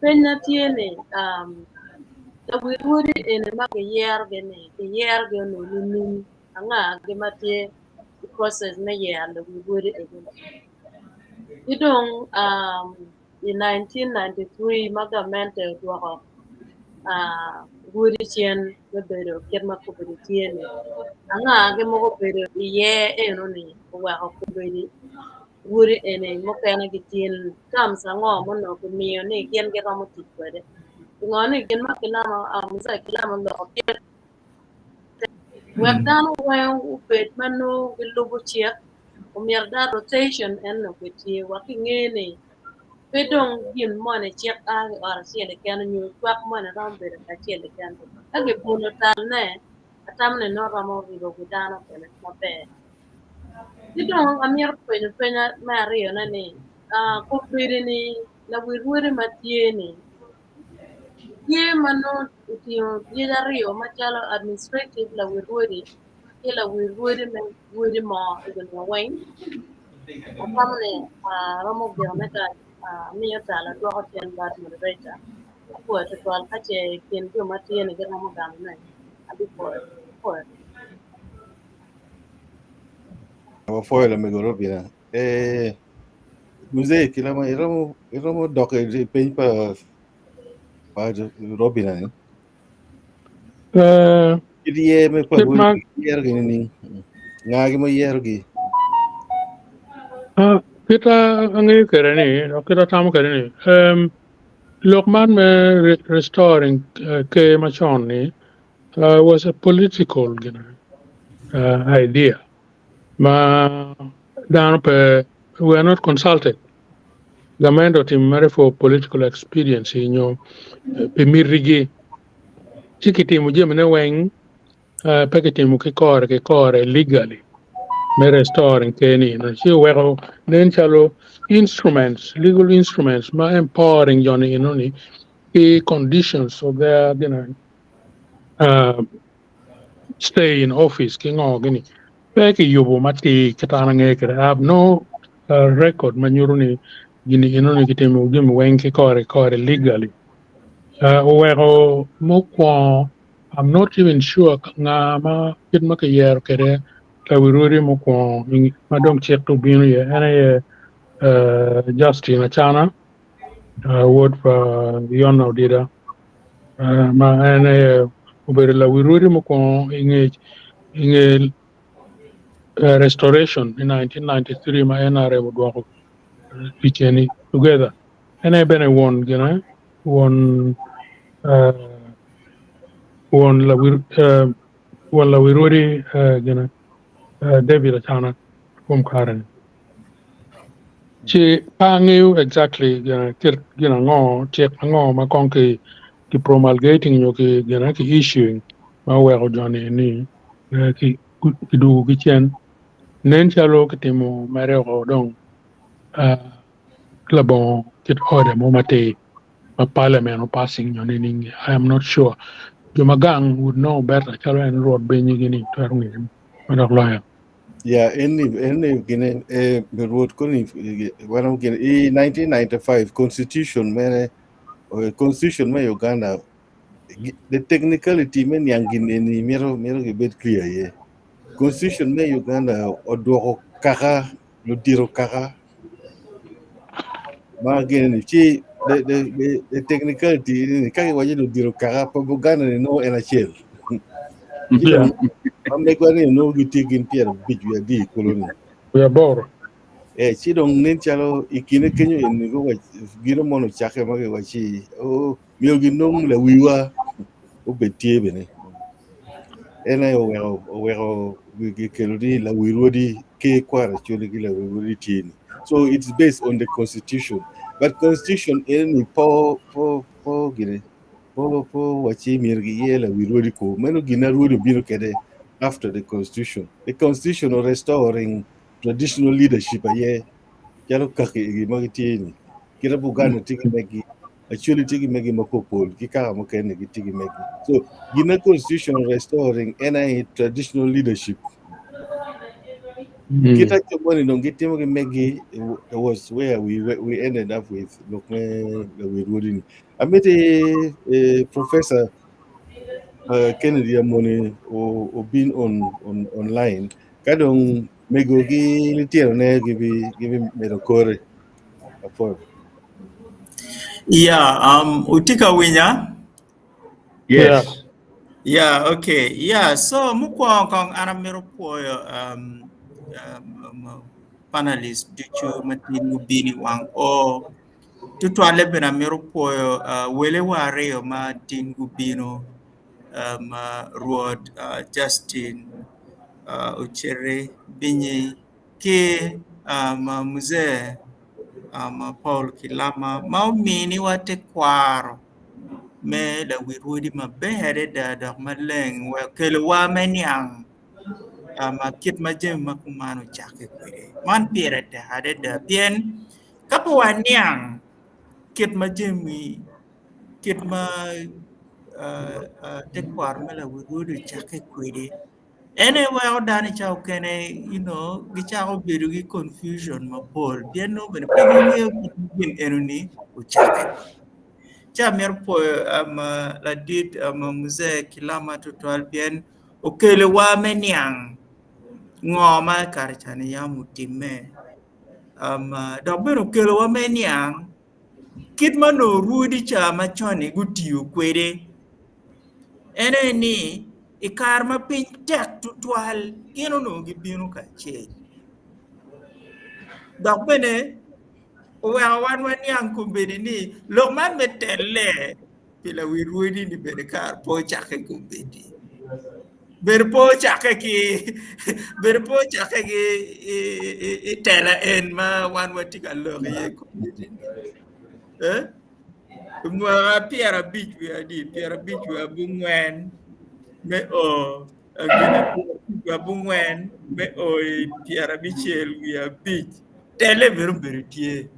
D: penya tye ni lawi rwodi eni ma kiyerogi-ni kiyerogi onongo nining? Angagi ma tye i process me yero lawi rwodi ego-ni? Ki dong. I 1993 ma gamente odwoko rwodi cen me bedo kit ma kobedo tye-ni, anga-gi mogo obedo iye eno-ni oweko kobedi rwodi eni mukene gitin terms ango ma onongo kimiyo ni gin giromo tic kwede? Pingo ni gin ma kilamo Muzee Kilama oloko kit wek dano weng obed ma nongo gilubo cik, omyero dano rotation eno obed tye wek kinge ni pe dong gin moni cik a ki ot acel keken nyo cwak moni romo bedo kacel keken. Ka kibolo talne, atamo ni nongo romo ribo wi dano bene maber. Ki dong amito penyo peny me aryone ni, kombeddi-ni lawi rwodi ma tye-ni tye ma nongo otingo yec aryo macalo administrative lawi rwodi ki lawi rwodi me rwodi mo i kin weng atamo ni aromo gine ka amiyo tal adwoko cen bot moderator apwoyo tutwal ka ce i kin jo ma tye ni giromo gamone abipwoyo apwoyo.
A: Wapwoyo lamego Robina. Eh, Mzee Kilama iromo iromo dok i peny pa pa Robina ni.
C: Eh,
A: Kit ye me pa
C: kit ma
A: yero gi nining? Nga gi ma yero gi?
C: Ah, kit angeyo kwede ni, dok kit atamo kwede ni, um, lok man me restoring ker macon ni was a political gin, idea ma dano pe, we are not consulted. Gamente otimo mere for political expediency nyo pi mitigi. Ci kitimo jamine weng pe kitimo ki kore ki kore legally me restoring ker ni eno ci oweko nen calo instruments, legal instruments ma empowering jo ni eno ni ki conditions of their gina stay in office ki ngo gini pe kiyubo matir kit an angeyo kwede I have no record ma nyuto ni gini eno ni kitimo jami weng ki kore ki kore legally oweko mukwongo I'm not even sure nga ma kit ma kiyero kwede lawi rwodi mukwongo ma dong cik obino iye en aye Justin Acana wod pa Yona Odida ma en aye obedo lawi rwodi mukwongo i nge restoration i 1993 ma NRM odwoko tic eni together. En aye bene won gine won won lawi won lawi rwodi gine David Acana kom kare-ni. Ci pe angeyo exactly gine kit gin ango cik ango ma kong ki ki promulgating nyo ki gine ki issuing ma oweko joni ni ki kidwogo ki cen. Nen calo kitimo mere oko dong labongo kit order mo matir ma parliament o passing nyo nining I am not sure. Jo ma gang would know better calo en Rwot benyi gini twero ngene ma dok loyo.
A: Yeah, en en gine eh Rwot koni warom gine i 1995 constitution mere constitution me Uganda the technicality me niang gin eni myero myero gibed clear iye. Constitution me Uganda odwoko kaka ludito kaka ma gin ni ci the, the, the, the technicality ni ka giwaco ni ludito kaka pa Buganda ni nongo en acel.
C: Yeah.
A: Ma megwa ni nongo gitye gin 50 wiye adi kulu ni.
C: Wiye aboro.
A: Eh, ci dong nen calo i kine kenyo eni guwac gino mono ocake ma giwaci oh, myero ginong lawiwa obed tye bene. En aye oweko oweko gikelo ni lawi rwodi ker kwaro Acholi ki lawi rwodi tye ni. So it's based on the constitution. But constitution eni ni po po po gine po po waci myero giye lawi rwodi ko. Meno gin na rwodi obino kede after the constitution. The constitution restoring traditional leadership aye calo kaki egi ma gitye ni. Kite Buganda tye ki megi, Acholi tye ki megi ma popol, ki kaka mukene gitye ki megi. So gin na constitution restoring en aye traditional leadership. Kita jo moni dong gitimo ki megi it was where we ended up with lok me lawi rwodi ni. Amiti Professor Kennedy Amoni obin on online ka dong mego gi litino ne gibi medo kore. Apwoyo.
E: Yeah, wutye ka winya?
B: Yes.
E: Yeah, okay. Yeah, so mukwongo kong an amito pwoyo panelist ducu ma tin gubino i wang oo. Tutwalle bene amito pwoyo welewa aryo ma tin gubino Rwot Justin Oceri Binyi ki Mzee Paul Kilama ma ominiwa tekwaro me lawi rwodi maber adada dok maleng wek okelowa me niang kit ma jami ma kuman ocakke kwede. Man pire tek adada pien ka pe waniang kit ma jami kit ma tekwaro me lawi rwodi ocakke kwede En aye weko dano i cawa okene you know, gicako bedo ki confusion mapol pien nongo bene pe gingeyo kit ma gin enoni ocakke. Ci amito pwoyo um, ladit um, Mzee Kilama tutwal pien okelewa me niang ngo ma i kare cani yam otimme. Um, dok bene okelowa me niang kit ma onongo rwodi ca macon-ni gutiyo kwede. En aye ni i kare ma piny tek tutwal, gin onongo gibino kacel. Dok bene oweko wan waniang kombeddi ni lok man me telle pi lawi rwodi-ni bene kare pe ocakke kombeddi. Bedo pe ocakke ki bedo pe ocakke ki i tela en ma wan watye ka lok iye kombeddi-ni. Eh? Mwaka 50 wiye adi? 54 me o 54 me o i 65. Telle bene obedo tye.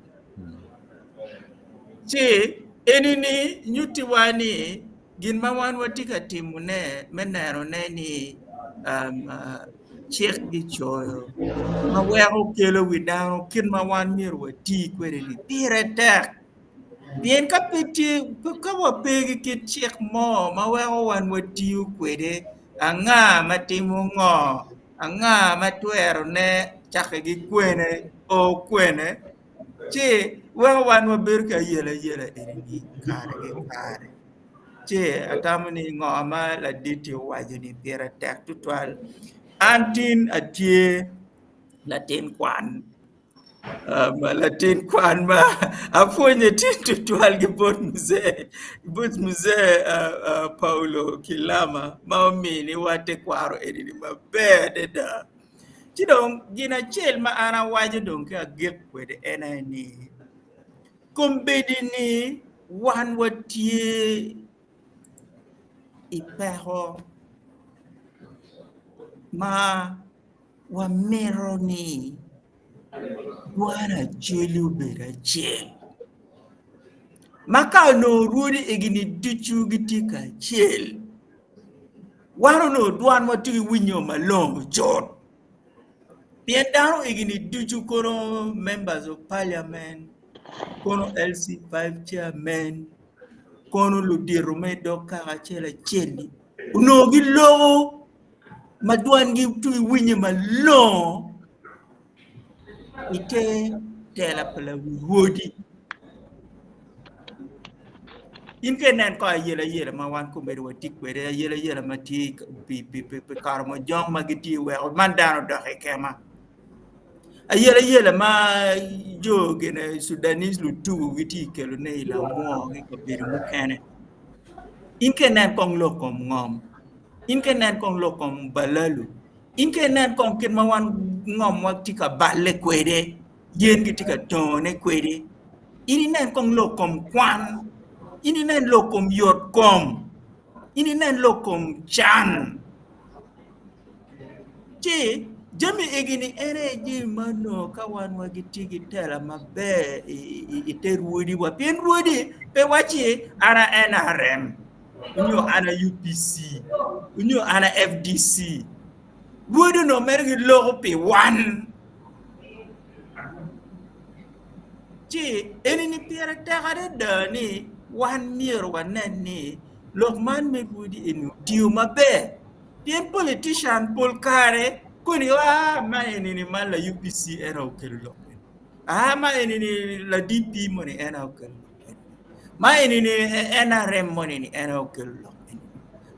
E: Ci eni-ni nyutiwa ni gin ma wan watye ka timone me nenone ni cik gicoyo ma weko kelo wi dano kit ma wan myero wati kwede-ni pire tek. Pien ka pe tye, ka wape ki kit cik mo ma weko wan watiyo kwede, anga ma timo ngo, anga ma twerone cakke ki kwene o kwene, ci weko wan wabedo ki ayelayela eni kare ki kare. Ci atamo ni ngo ma ladit-ti owaco-ni pire tek tutwal. An tin atye latin kwan. Latin kwan ma apwonye tin tutwal ki bot muzee bot muzee Paulo Kilama ma ominiwa tekwaro eni maber adada. Ci dong gin acel ma an awaco dong ki agik kwede en aye ni kombeddi ni wan watye i peko ma Wamito ni dwan acel obed acel ma ka onongo rwodi egi-ni ducu gitye kacel wan onongo dwanwa tye ki winyo malongo cut pien dano egi-ni ducu kono members of parliament kono LC5 chairman kono ludito me dog kaka acel acel-li onongo giloko ma dwangi tye winye malongo i te tela pa lawi rwodi. In ka inen ko ayelayela ma wan kombeddi watye kwede, ayelayela ma tye pi karamojong ma gitye weko man dano odok i kema. Ayelayela ma jo gine Sudanese lutugu gitye ka kelone i lamwor ki kabedo mukene. In ka inen kong lok kom ngom. In ka inen kong lok kom balalu. In ka inen kong kit ma wan ngomwa tye ka balle kwede, yen gitye ka tongone kwede. In inen kong lok kom kwan. In inen lok kom yot kom. In inen lok kom can. Ci jami egi-ni en aye jami ma onongo ka wan wa gitye ki tela maber i te rwodiwa pien rwodi pe wacci an a NRM. Onyo an a UPC, onyo an a FDC. Rwodi onongo mere giloko pi wan. Ci eni ni pire tek adada ni wan myero wanen ni lok man me rwodi eni otiyo maber. Pien politician pol kare koni aa ma eni ni man la UPC en aye okelo lok eni. Aa ma eni ni la DP moni en aye okelo lok eni. Ma eni ni NRM moni ni en aye okelo lok eni.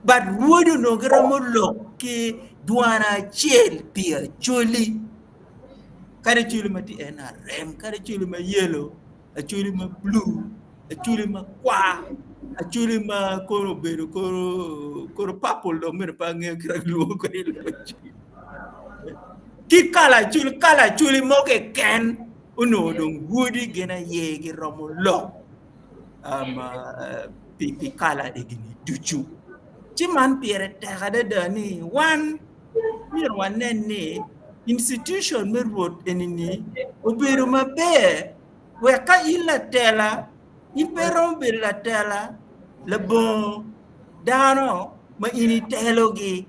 E: But rwodi onongo giromo lok ki dwan acel pi Acholi. Kadi Acholi ma tye NRM, kadi Acholi ma yellow, Acholi ma blue, Acholi ma kwar, Acholi ma kono obedo kono kono purple dong myero pe angeyo kit ma kilwongo kwede i lobo Acholi. Ki kala Acholi, kala Acholi mo keken onongo dong rwodi gin aye giromo lok um, uh, pi, pi kala egini ducu. Ci man pire tek adada ni wan myero wanen ni institution me rwot enini obedo maber wek ka in latela in pe iromo bedo latela labongo dano ma in itelogi.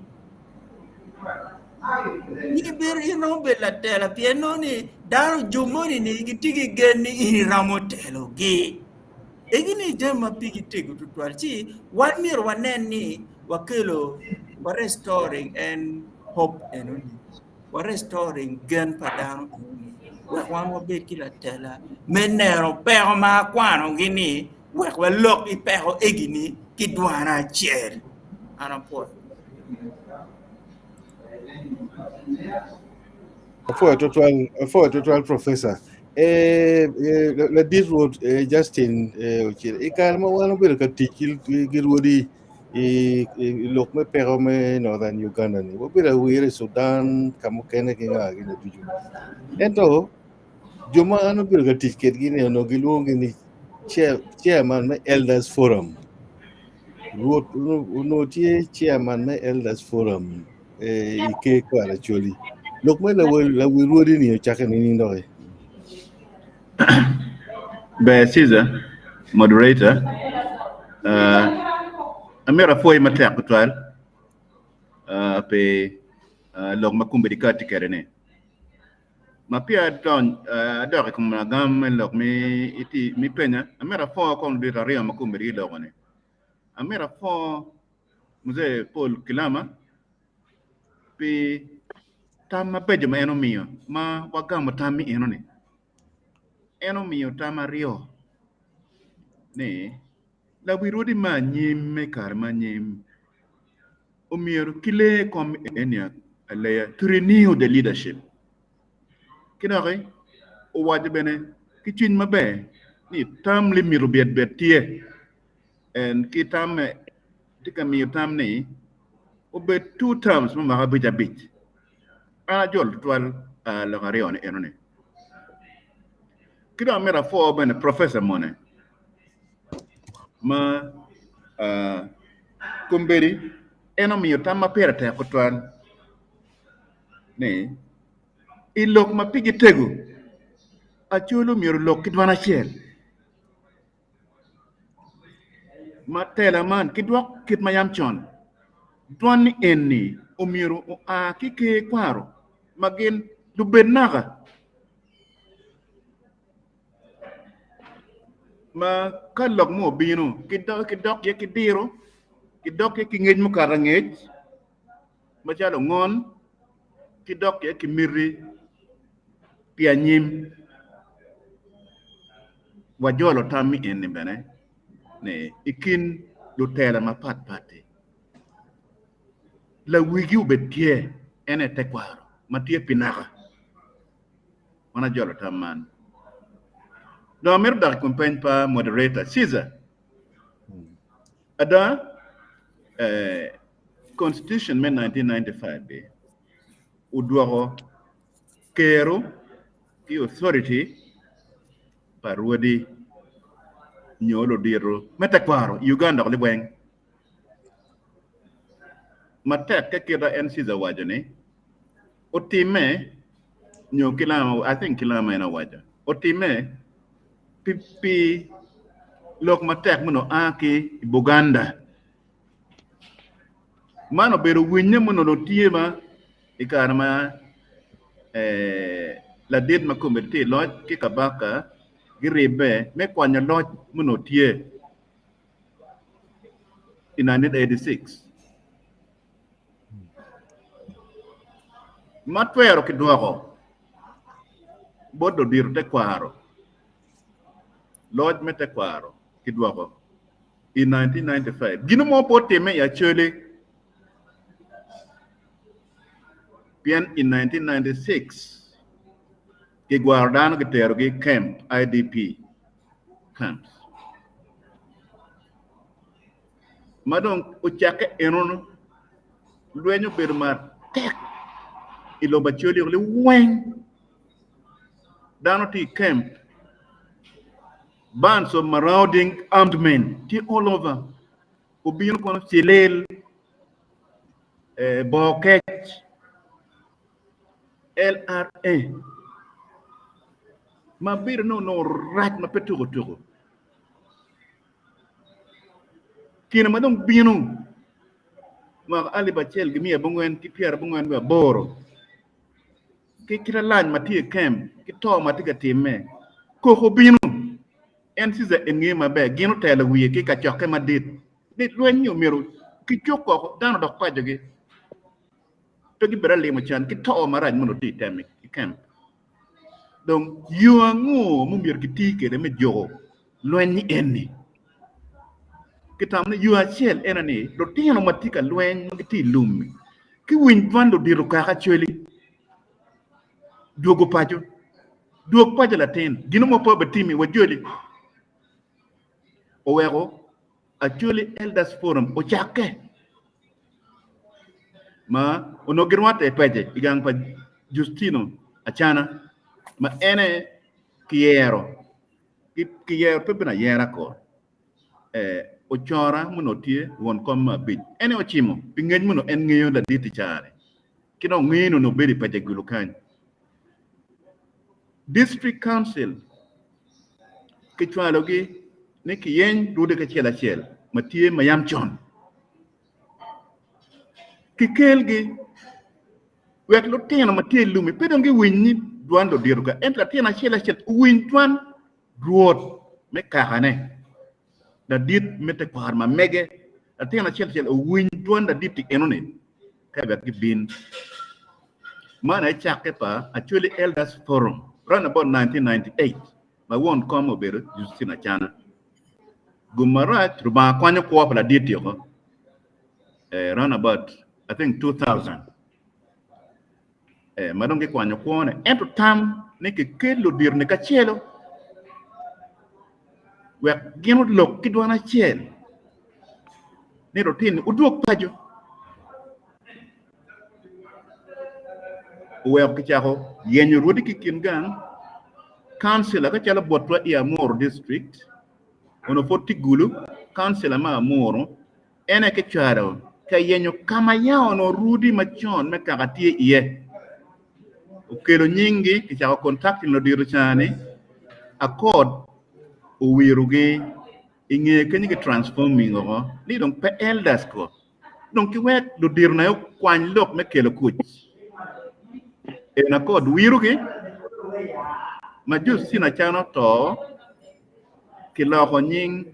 E: In ibedo in romo bedo latela pien nongo ni dano jo moni ni gitye ki gen ni in iromo telogi. Egi ni jami ma pigi tego tutwal ci wan myero wanen ni wakelo wa restoring en hope enoni wa restoring gen pa dano enoni wek wan wabed ki latela me neno peko ma akwanogi ni wek walok i peko egi-ni ki dwan acel. An apwoyo.
A: Apwoyo twatwal, apwoyo twatwal Professor. Eh, eh, ladit Rwot eh, Justin eh, Ocir, i kare ma wan obedo ka tic ki, ki rwodi i, i lok me peko me Northern Uganda ni, wabedo awire i Sudan, ka mukene ki nga gini ducu. Ento, jo ma an obedo ka tic kedgi ni onongo gilwongogi ni chair, chairman me Elders Forum. Rwot onongo tye chairman me Elders Forum eh, i ker kwaro Acholi. Lok me lawi rwodi ni ocakke nining doki?
B: Ber Caesar, moderator, uh, amito apwoyi matek tutwal uh, pi uh, lok ma kombeddi ka atye kwede ni. Ma peya adony adok i kom lagam me lok mi penya, amito apwo kong ludito aryo ma kombeddi giloko-ni. Amito apwo Mzee Paul Kilama pi tam mabeco ma en omiyo ma wagamo tam-mi eno-ni. En omiyo tam aryo ni lawi rwodi me anyim me kare me anyim omyero ki lee kom eni aleya to renew the leadership ki doki owaco bene ki cwiny maber ni term limit obyet bed tye and ki tamme tye ka miyo tam ni obed two terms me mwaka abic abic an ajolo tutwal lok aryo ni eno ni ki dong amito apwo bene professor moni ma kombeddi en omiyo tam ma pire tek tutwal ni i lok ma pigi tego Acholi myero olok ki dwan acel ma tela man ki dwok kit ma yam con dwan ni eni omyero oa ki ker kwaro ma gin lubed naka. Ma ka lok mo obino, kidok iye ki diro, kidok iye ki ngec mukato angec macalo ongon, kidok iye ki miti pi anyim. Wajolo tam-mi eni bene ni i kin lutela mapatpat-ti, lawigi obed tye en aye tekwaro ma tye pi naka. Wan ajolo tam man. Dong amito dok i kom peny pa moderator Caesar. Ada, eh, Constitution me 1995 bi odwoko kero ki authority pa rwodi nyo ludito me tekwaro i Uganda dok liweng. Matek ka kita en Caesar owaco ni otimme nyo kilama I think kilama en owaco otimme pi pi lok matek ma onongo a ki i Buganda man obedo winye ma onongo tye ma i kare ma ladit ma kome tye i loc ki kabaka giribbe me kwanyo loc ma onongo tye i 1986. Ma twero kidwoko bot ludito tekwaro, loc me tekwaro. kidwoko i 1995. Gino mo pe otimme i Acholi pien i 1996 kigwaro dano kiterogi i camp, IDP camps. Ma dong ocakke enono, lweny obedo matek i lobo Acholi liweng. Dano tye i camp, bands of marauding armed men tye all over. Obino kono Cilil, Bor Kec, LRA, ma bedo ni onongo rac ma pe tuko tuko. Kine ma dong bino mwaka alip acel ki miya abongwen ki pyerabongwen wiye aboro ki kit alany ma tye i kem ki to ma tye ka timme, koko obino. En Caesar engeyo maber, gin otelo wiye ki kacokke madit ni lweny-nyi omyero kicuk woko, dano odok pacogi. Pe gibedo alimo can ki to marac ma onongo tye i tem i kem. Dong yo ango ma omyero kiti kwede me juko lweny eni? Kitamo ni yo acel ene ni lutino ma tye ka lweny ma gitye i lum-mi kiwiny dwan ludito kaka cwali dwogo paco. Dwog paco latin, gin mo pe obitimi wajoli. Oweko Acholi Elders Forum ocakke ma onongo girwatte i pece i gang pa Justino Acana ma ene kiyero kiyero pe bene ayera ko ocora ma onongo tye won kom me abic ene ocimo pi ngec ma onongo en ngeyo ladit i caa-ni ki dong ngeyo ni onongo bedo i pece Gulu kany. District Council kicwalogi ni kiyeny rwode ki acel acel ma tye ma yam con kikelgi wek lutino ma tye i lum-mi pe dong giwiny ni dwan ludito ka ento latin acel acel owiny dwan rwot me kakane ladit me tekwaro ma mege latin acel acel owiny dwan ladit-ti enoni ka wek gibin. Man aye cakke pa Acholi Elders Forum round about 1998 ma won kom obedo Justine Acana. Gum marac Rubanga kwanyo kwo pa ladit-ti oko round about I think 2000 ma dong kikwanyo kwone ento tam ni kikel ludito-ni kacelo wek gin olok ki dwan acel ni lutini wudwog paco. Oweko kicako yenyo rwodi ki i kin gang kancila ka calo botwa i Amuru district onongo pwod tye Gulu kancila me Amuru en aye kicwalo ka yenyo ka ma yam onongo rwodi macon me kaka tye iye. Okelo nyinggi kicako contacting ludito ca-ni accord owirogi i ngeye kenyo ki transforming woko ni dong pe elders ko dong ki wek ludito na okwany lok me kelo kuc en accord wirogi ma Justina Chan oto kiloko nying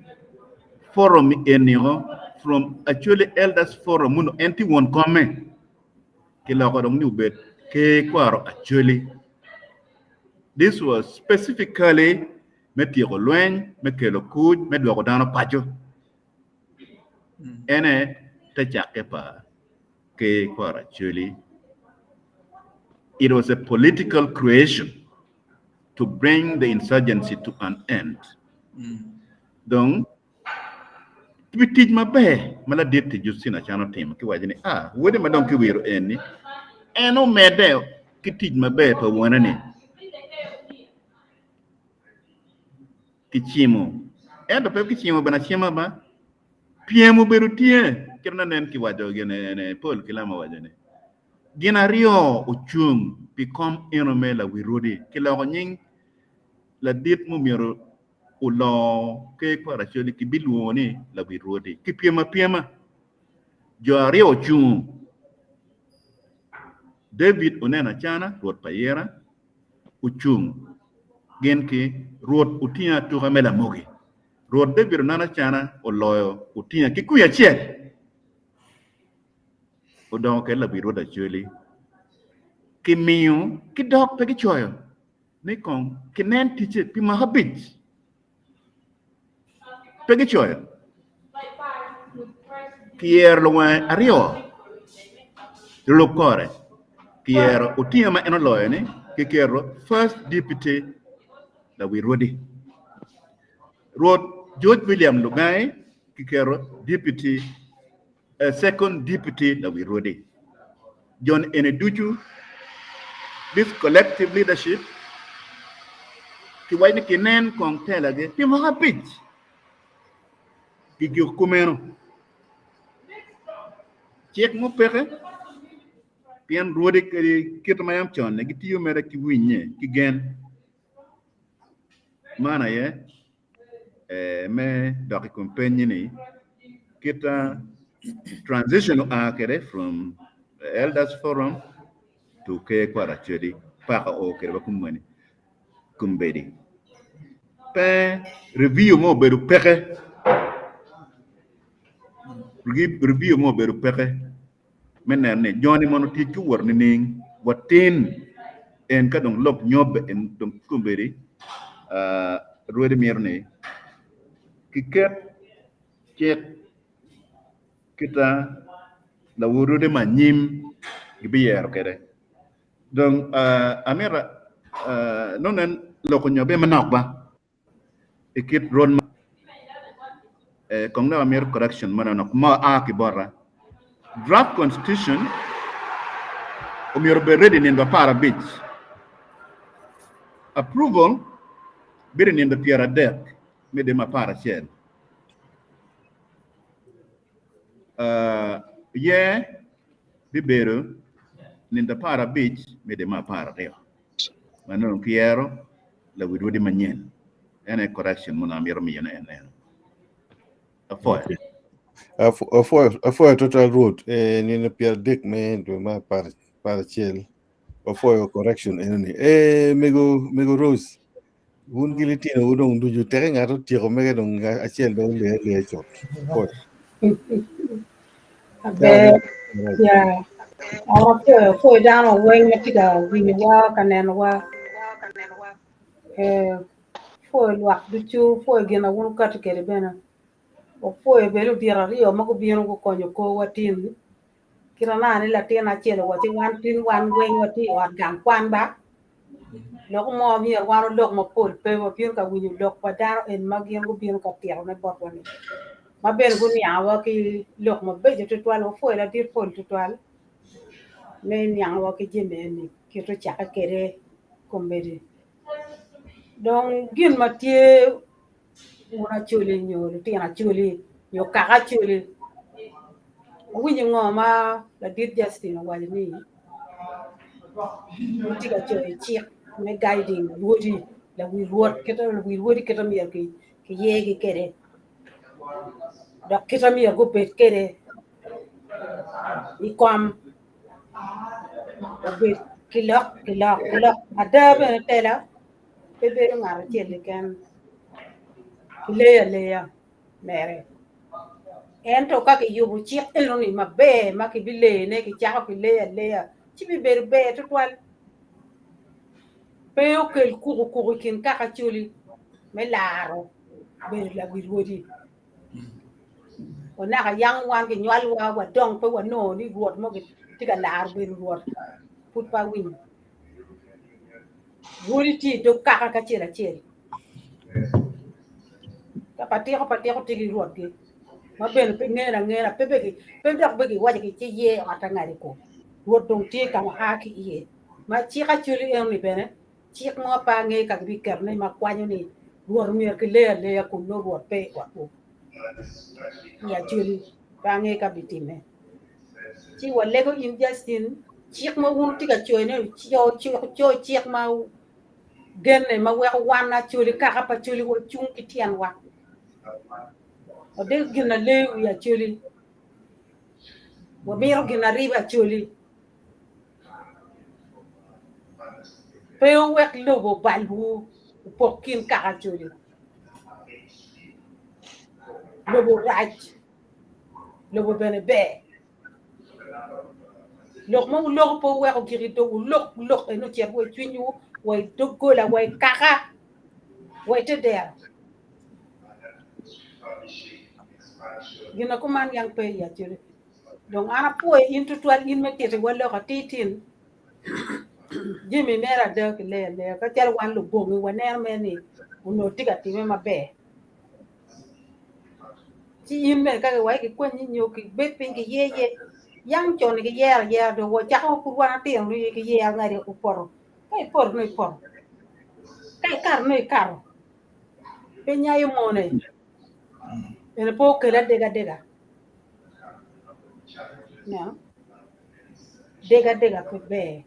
B: forum eni o from Acholi Elders Forum muno en tye won kome kiloko dong ni obed ker kwaro Acholi this was specifically me tyeko lweny me kelo kuc me dwoko dano paco ene te cakke pa ker kwaro Acholi it was a political creation to bring the insurgency to an end. Dong pi tic maber ma ladit-ti Justina Chan otimo, kiwaco ni, Ah, wode ma dong kiwiro en-ni, en omedde ki tic maber pa wone-ni. Kicimo, ento pe kicimo bene acima ba. Pyem obedo tye, kit ma nen kiwaco gin Paul Kilama owaco ni, Gin aryo ocung pi kom eno me lawi rwodi. Kiloko nying ladit mumyero oloo ker kwaro Acholi kibilwongo ni lawi rwodi. Kipyem apyema. Jo aryo ocung. David Oneno Acana, rwot pa Ira, ocung gin ki Rwot Otinga Atuka me Lamogi. Rwot David Oneno Acana oloyo Otinga ki kwi acel. Odongo kwede lawi rwod Acholi. Kimiyo ki dok pe kicoyo ni kong kinen ticce pi mwaka abic. Pe gicoyo. Kiyero luwange aryo lulub kore. Kiyero Otinga ma en oloyo-ni kiketo First Deputy lawi rwodi. Rwot George William Lugangi kiketo Deputy Second Deputy lawi rwodi. Jon eni ducu this collective leadership kiwaco ni kinen kong telagi pi mwaka abic gigiko kumeno. Cik mo peke pien rwodi kadi kit ma yam con-ni gitiyo mere ki winye ki gen. Man aye me dok i kom penyi ni kit transition oa kwede from elders forum to ker kwaro Acholi paka oo kwede wa kumeni kombeddi pe review mo obedo peke review mo obedo peke me neno ni joni mono ticgi owoto nining watin en ka dong lok nyobbe en dong kombeddi rwede mito ni kiket cik kita lawor rwede ma anyim gibiyero kwede dong amito nongo en lok onyobbe manok ba i kit road map kong dok amito correction mo manok ma oa ki bota draft constitution omyero obed ready nino aparabic approval bedo i nino pyeradek me dwe me aparacel yer bibedo nino aparabic me dwe me apararyo ma nongo kiyero lawi rwodi manyen. En aye correction ma onongo amito miyone en eno. Apwoyo.
A: Okay. Apwoyo, apwoyo total Rwot. Eh, nino pyeradek me dwe me apar, aparacel. Apwoyo correction enoni. Eh, mego, mego Rose, wun ki litino wu dong ducu teke ngat otyeko mege dong acel dong leyo aleya cut. Apwoyo.
F: Aber, ya. An apwoyo, apwoyo dano weng ma tye ka winyowa, ka nenowa. Eh, apwoyo lwak ducu, apwoyo gin ma wun wukati kwede bene. Wapwoyo bene ludito aryo ma gubino gukonyo korwa tin. Kit anaka ni latin acel owacci wan tin wan weng watye i ot gang kwan ba. Lok mo myero wan olok mapol pe wabino ka winyo lok pa dano eni ma gin gubino ka titone botwa ni ma bene guniangowa ki lok mabeco tutwal wapwoyo ladit pol tutwal me niangowa ki jami eni kit ocakke kwede kombeddi dong gin ma tye wun Acholi nyo lutino Acholi nyo kaka Acholi awinyo ngo ma ladit Justin owaco ni gitye ka coyo cik me guiding rwodi lawi rwot kit lawi rwodi kit ma myero kiyegi kwede dok kit ma myero gubed kwede i kom obed kilok kilok kilok ada bene tela pe bedo ngat acel keken kileyo aleya mere ento ka kiyubo cik enoni maber ma kibileyone kicako kileyo aleya ci bibedo ber tutwal pe okel kukukuku i kin kaka Acholi me laro bedo lawi rwodi onaka yang wan kinywalwa wadong pe wanongo ni rwot mo tye ka laro bedo rwot pud pe awinyo. Rwodi tye i dog kaka kacel acel. Ka patiko patiko tye ki rwotgi ma bene pe ngene angena pe be pe dok be giwaco ki ci ye ot angadi ko. Rwot dong tye ka ma a ki iye. Ma cik Acholi enoni bene cik mo pe ange ka gibiketone ma kwanyo ni rwot myero kilee aleya kun nongo rwot pe i otwu. I Acholi pe ange ka bitime. Ci walego in Justin, cik ma wun wutye ka coyone co cik ma genne ma weko wan Acholi kaka pa Acholi wacung ki tyenwa. Wadeko gin aleyo wi Acholi, wamito gin aribo Acholi. Pe wuwek lobo obalwu opok kin kaka Acholi. Lobo rac. Lobo bene ber. Lok ma wuloko pe wuweko gik i dogwu, wulok lok eno ocit wa i cwinywu, wa i doggola, wa i kaka, wa i te dero. Gin ma kuman yang pe i Acholi. Dong an apwoyo in tutwal in me titiwa lok atir tin jami mere ada ki leyo aleya ka calo wan lubongi waneno mere ni onongo tye ka time maber. Ci in bene ka kiwaci kikwanyi nyo kibed piny kiye ye yang con ni kiyero ayera dong wacako pud wan atino ni kiyero ngadi opoto ka ipoto nongo ipoto ka ikato nongo ikato pe nyayo mone bene pe okel adegadega ineno degadega pe ber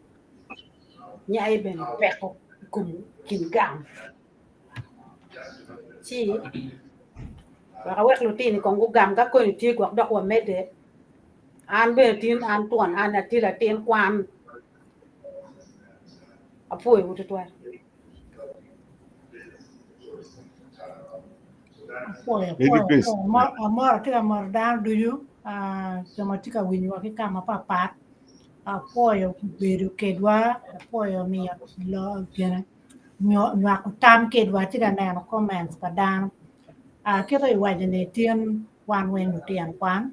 F: nyayo bene peko i kom kin gang ci wek awek lutini kong gugam ka koni tye gwok dok wamedde an bene tin an twon an atye latin kwan apwoyowu tutwal.
G: Apwoyo,
A: Lady
G: apwoyo,
A: Grace.
G: apwoyo. Amor, amor atye ka moro dano ducu, ah, jo ma tye ka winyowa ki ka mapapat. Apwoyo bedo kedwa, apwoyo miyo lo gine nywako tam kedwa atye ka neno comments pa dano. Ah, kite iwaco ni tin wan weng lutino kwan.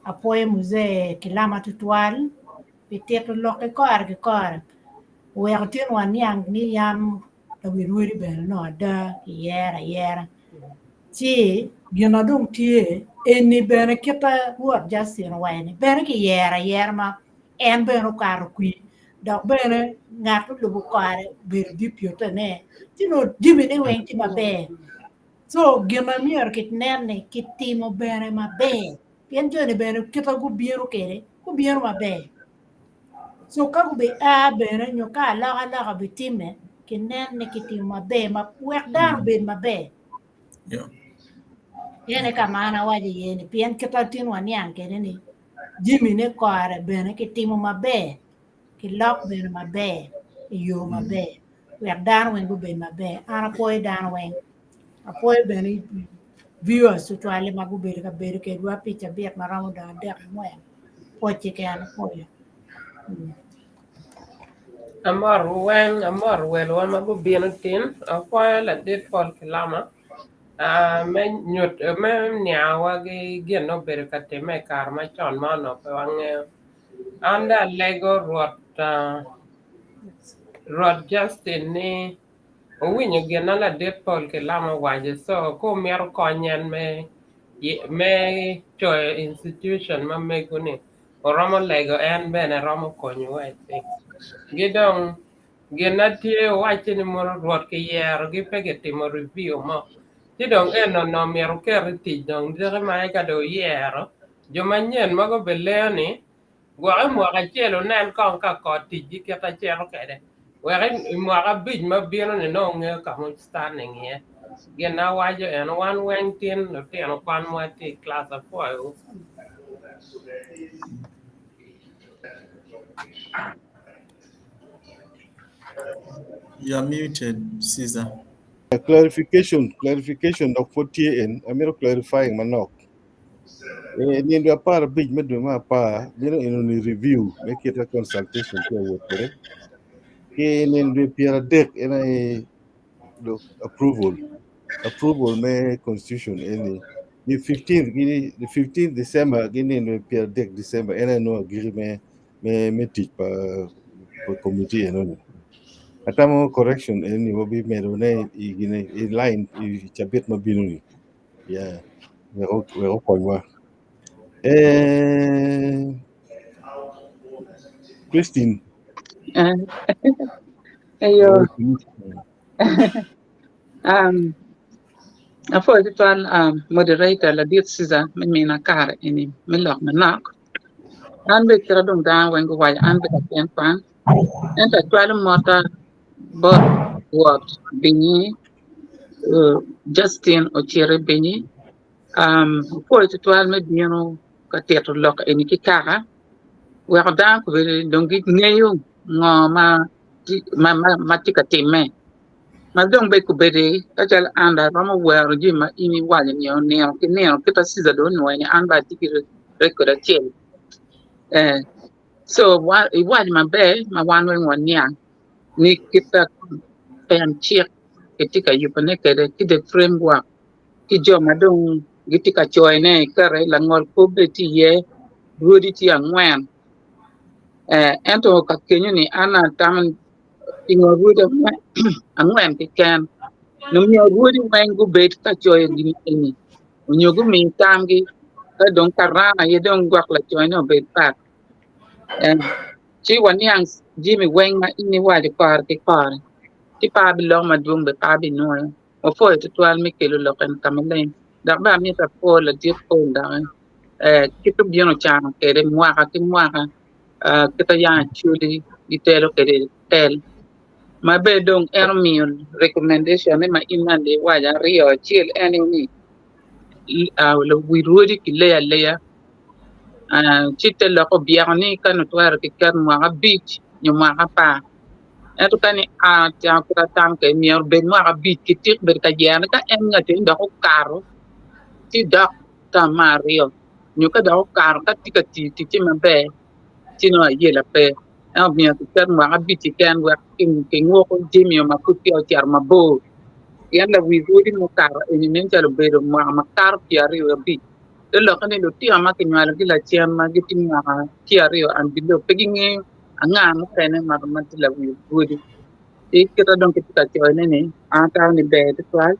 G: Apwoyo muzee Kilama tutwal pi tito lok ki kore ki kore. Oweko tin waniang ni yam lawi rwodi bene nongo ada kiyero ayera. Ci gin na dong tye eni bene kite Rwot Justin owaco ni bene kiyero ayera ma en bene okato kwir dok bene ngat olubo kore obedo deputy ne ci nongo jamine weng tye maber. So gin ma myero kinen ni kitimo bene maber pien joni bene kite gubino kwede gubino maber. So ka gubi a bene nyo ka alokaloka obitimme kinen ni kitimo maber ma wek dano obed maber.
E: Yeah.
G: Ene ka ma an awaco iye ni pien kit ma tin waniang kwede ni jamine kore bene kitimo maber kilok bene maber i yo maber wek dano weng gubed maber. An apwoyo dano weng apwoyo bene viewers tutwalle ma gubedo ka bedo kedwa pi cabit ma romo dong adek angwen pwoc keken apwoyo.
H: Amor weng amor welwa ma gubino tin apwoyo ladit Paul Kilama ah, me nyut me niangowa ki gin ma obedo ka timme i kare macon ma onongo pe wangeyo. An dong alego Rwot ah, Rwot Justin ni owinyo gin ma ladit Paul Kilama owaco so ka omito kony en me me coyo institution ma mego ni oromo lego en bene romo konyowa i piny. Gi dong gin na tye owacci ni mono Rwot kiyerogi pe kitimo review mo ci dong eno onongo myero oket i tic dong diki ma eka dong oyero jo manyen ma gubeleo ni gwok i mwaka acel wunen kong ka kor ticgi kit acito kwede wek i mwaka abic ma bino ni nongo wungeyo ka ma standing iye gin na awaco eno wan weng tin lutino kwan ma tye i class apwoyowu.
E: You are muted, Caesar.
A: Clarification, clarification dok pud tye en, amito clarifying manok. E, nindo 15 me dwe me apar bino eno ni review me kita consultation tye awot kwede. Ki nindo 30 en aye dok approval approval me constitution eni. The 15th gini the 15th December gi nindo 30 December en aye nongo agiki me me me tic pa pa committee eno ni. Atamo correction eni wabi medo ne i gine i line i cabit mabino ni. Yeah. Wek wek okonywa. Eh, Christine.
I: Eyo. Apwoyo tutwal moderator ladit Caesar me mina kare eni me lok manok. An bene kite dong dano weng guwaco an bene latin kwan ento acwalo motta bot Rwot binyi Justin ocito binyi apwoyo tutwal me bino ka tito lok eni ki kaka weko dano gubedo dong gingeyo ngo ma tye ka timme ma dong bene kobedo ka calo an dong aromo wero jami ma in iwaco nio nino ki nino kit ma Caesar dong onwoyo ni an bene atye ki record acel so iwaco maber ma wan weng waniang ni kit ma pen cik kitye ka yubone kwede ki the framework. ki jo ma dong gitye ka coyone kare langol kop bene tye iye rwodi tye angwen ento ka kenyo ni an atamo ni pingo rwodi angwen keken nyo rwodi weng gubed ka coyo gin eni nyo gumi tamgi ka dong karan aye dong gwok lacone obed pat ci waniang jami weng ma in iwaco kore ki kore ci pe abiloko madwong bene pe abinwoyo. Wapwoyo tutwal me kelo lok eni ka maleng dok bene amito apwo ladit Paul doki kit obino ocano kwede mwaka ki mwaka kit ma yam Acholi gitelo kwede tel ma bene dong en omiyo recommendation ne ma in nandi iwaco aryo acel en aye ni wi rwodi kileyo aleya ci te lok obyeko ni ka nongo twero kiket mwaka abic nyo mwaka apar ento ka ni a kit atam kwede myero obed mwaka abic kitik bedo ka yero ka en ngat eni dok okato ci dok tam me aryo nyo ka dok okato ka tye ka tiyo ticce maber ci nongo ayela pe ento myero kiket mwaka abic keken wek kinguko jami ma pud peya ocito mabor pien lawi rwodi mukato eni nen calo obedo mwaka makato pyeraryo wiye abic te lokke ni lutino ma kinywalogi lacen ma gitye mwaka pyeraryo and below pe gingeyo anga mukene ma tye lawi rwodi ci kite dong kitye ka coyone ni an atamo ni ber tutwal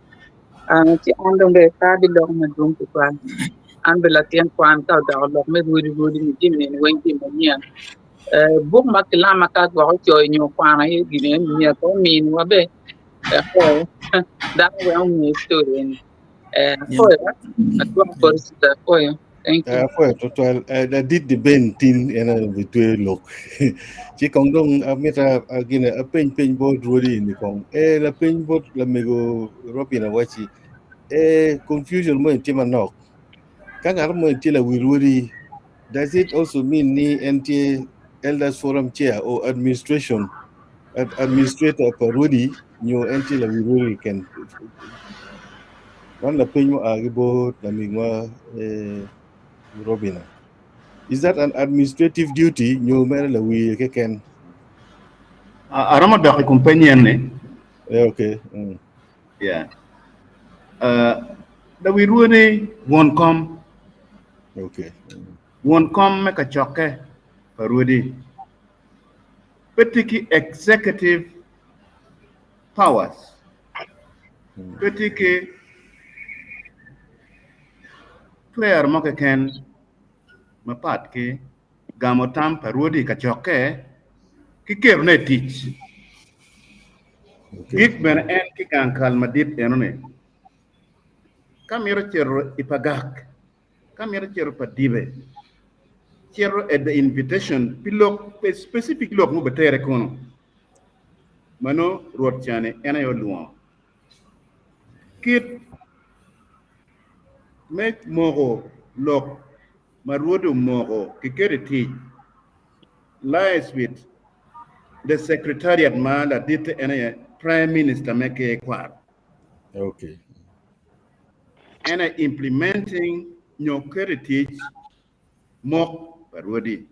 I: ci an dong bene pe abiloko madwong tutwal an bene latin kwan ka odoko lok me rwodi rwodi ni jami eni weng tye manyen buk ma kilama ka gwok ocoyo nyo okwano aye gin eni myero kong ominiwa bene wek dano weng onge story eni. Apoyo adwoko boti sister apoyo. Thank you.
A: Apoyo tutwal ladit di ben tin en aye bitweyo lok ci kong dong amito gine apeny peny bot rwodi ni kong e lapeny bot lamego Robin awaci e confusion mo tye manok ka ngat mo tye lawi rwodi does it also mean ni en tye elders forum chair or administration administrator pa rwodi nyo en tye lawi rwodi keken Man lapeny mua ki bot lamingwa Robina. Is that an administrative duty nyo mere lawiye keken?
B: Aromo dok i kom peny en ni.
A: Eh, okay.
B: Yeah. Lawi rwodi won kom.
A: Okay.
B: Won kom me kacokke pa rwodi. Pe tye ki executive powers. Pe tye ki twero mo keken mapat ki gamo tam pa rwodi i kacokke ki ketone i tic. Gik bene en ki gang kal madit enoni ka mito cito i pagak, ka mito cito pa dibe, cito at the invitation pi lok specific lok ma obitere kunu. Meno Rwot cani en aye olwongo. Kit me moko lok ma Rwodi omoko kiketo i tic lies with the secretariat ma laditte en aye Prime Minister me Ker Kwaro.
A: Okay.
B: En aye implementing nyo keto i tic mok pa rwodi.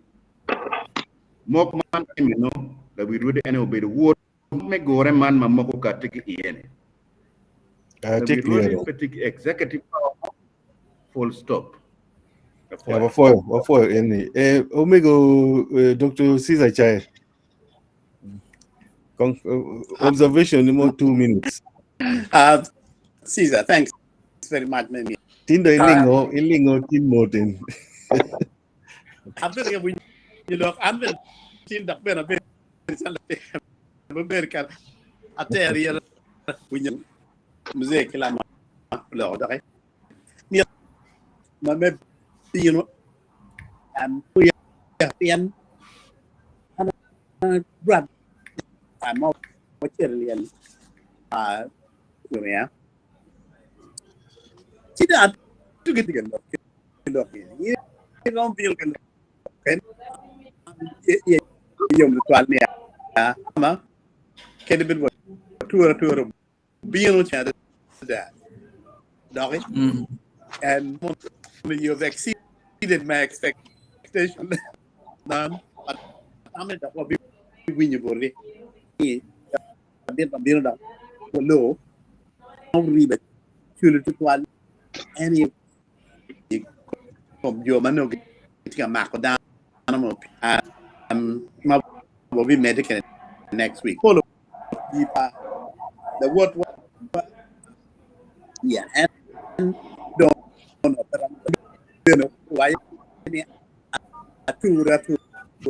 B: Mok man meno lawi rwodi ene obedo wod me gure man ma moko okatti ki iye-ni.
A: Atye
B: Lawi
A: clear
B: rwodi
A: dong.
B: pe tye ki executive power full stop.
A: Ya,
B: Apwoyo.
A: wapwoyo, wapwoyo eni. Eh, omego eh, Dr. Caesar Chai. Con observation ni mo 2 minutes.
J: Caesar, thanks very much, Mimi.
A: Tindo ilingo, ilingo tin motin.
J: I'm very you look, I'm very tin dak ben ben ben kan ater yer winyo mzee kila ma lo dak ni ma me bino am ya pien ana brad mo cher lien a ya Sida tuge tuge lo lo ye rom bil ke ken ye yom twal ni ma kede bil tura tura bino cha da doki and you've exceeded my expectation man ame dok wabi winyo boti ni abit mabino dok walo ribe culo tutwal. En i kom jo ma nongo gitye ka mako dano mo ma wabimedde kwede next week. Polo pa lawotwa yeah, en dong pe romo bene waco ni ature ature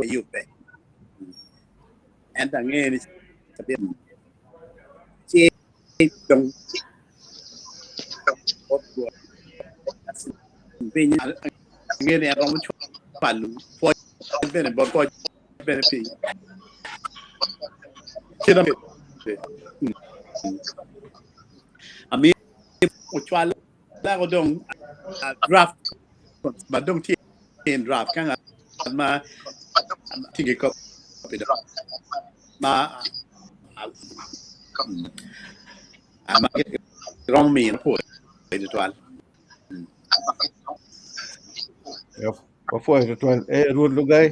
J: yubbe. Ento angeyo ni cabit ci dong piny angeyo ni en romo cwalo pwoc bene bot pwoc bene pi kit amiyo ocwalo lako dong draft ma dong tye in draft ka ngat ma tye ki copy dong ma ma romo miyo pol tutwal.
A: Wapwoyo tutwal. Eh, Rwot Lugai,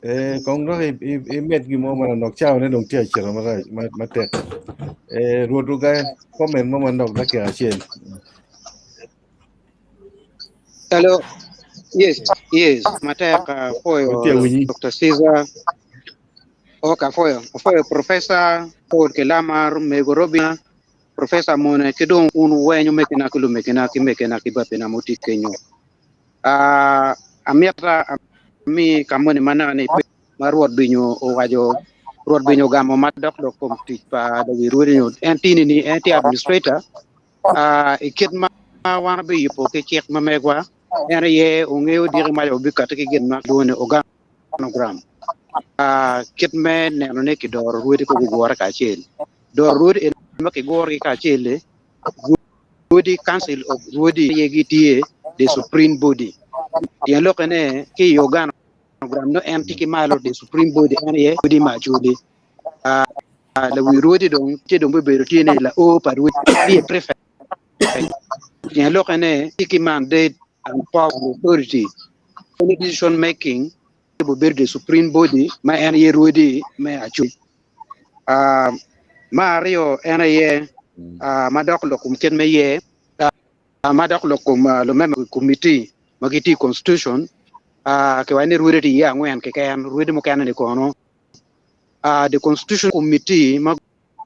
A: eh, kong dok imed gin mo manok cawa ne dong tye acito marac matek. Eh, Rwot Lugai, comment mo manok dakika acel.
K: Hello. Yes, yes. Matek afoyo
A: Watye winyi.
K: Dr. Caesar. Ok, afoyo. Afoyo Professor Paul Kilama, Mego Robina, Professor Mone, ki dong un weny omekina ki lumekina ki mekina ki babina muti kenyo. Ah, amita ami kamoni manaka ni pe ma Rwot binyo owaco Rwot binyo ogamo madok dok kom tic pa lawi rwodi nyo en tini ni en tye administrator Ah, i kit ma wan obiyubo ki cik ma megwa, en aye ongeyo diki maca obikati ki gin ma kilwongo ni organogram. Ah, kit me neno ni kidoro rwodi ka gugure kacel. Doro rwodi eni ma kigurogi kacel-li, rwodi council of rwodi aye gitye the supreme body. Tyen lokke ne ki i organogram nongo en tye ki malo the supreme body en aye rwodi me Acholi. Lawi rwodi dong tye dong bibedo tye ni lao pa rwodi tye prefect tyen lokke ne tye ki mandate and power and authority any decision making obedo the supreme body ma en aye rwodi me Acholi. Ma aryo en aye madok lok kom kit me yer madok lok kom lumemba committee ma gitye i constitution kiwaco ni rwodi tye iye angwen keken rwodi mukene ni kono The Constitution Committee ma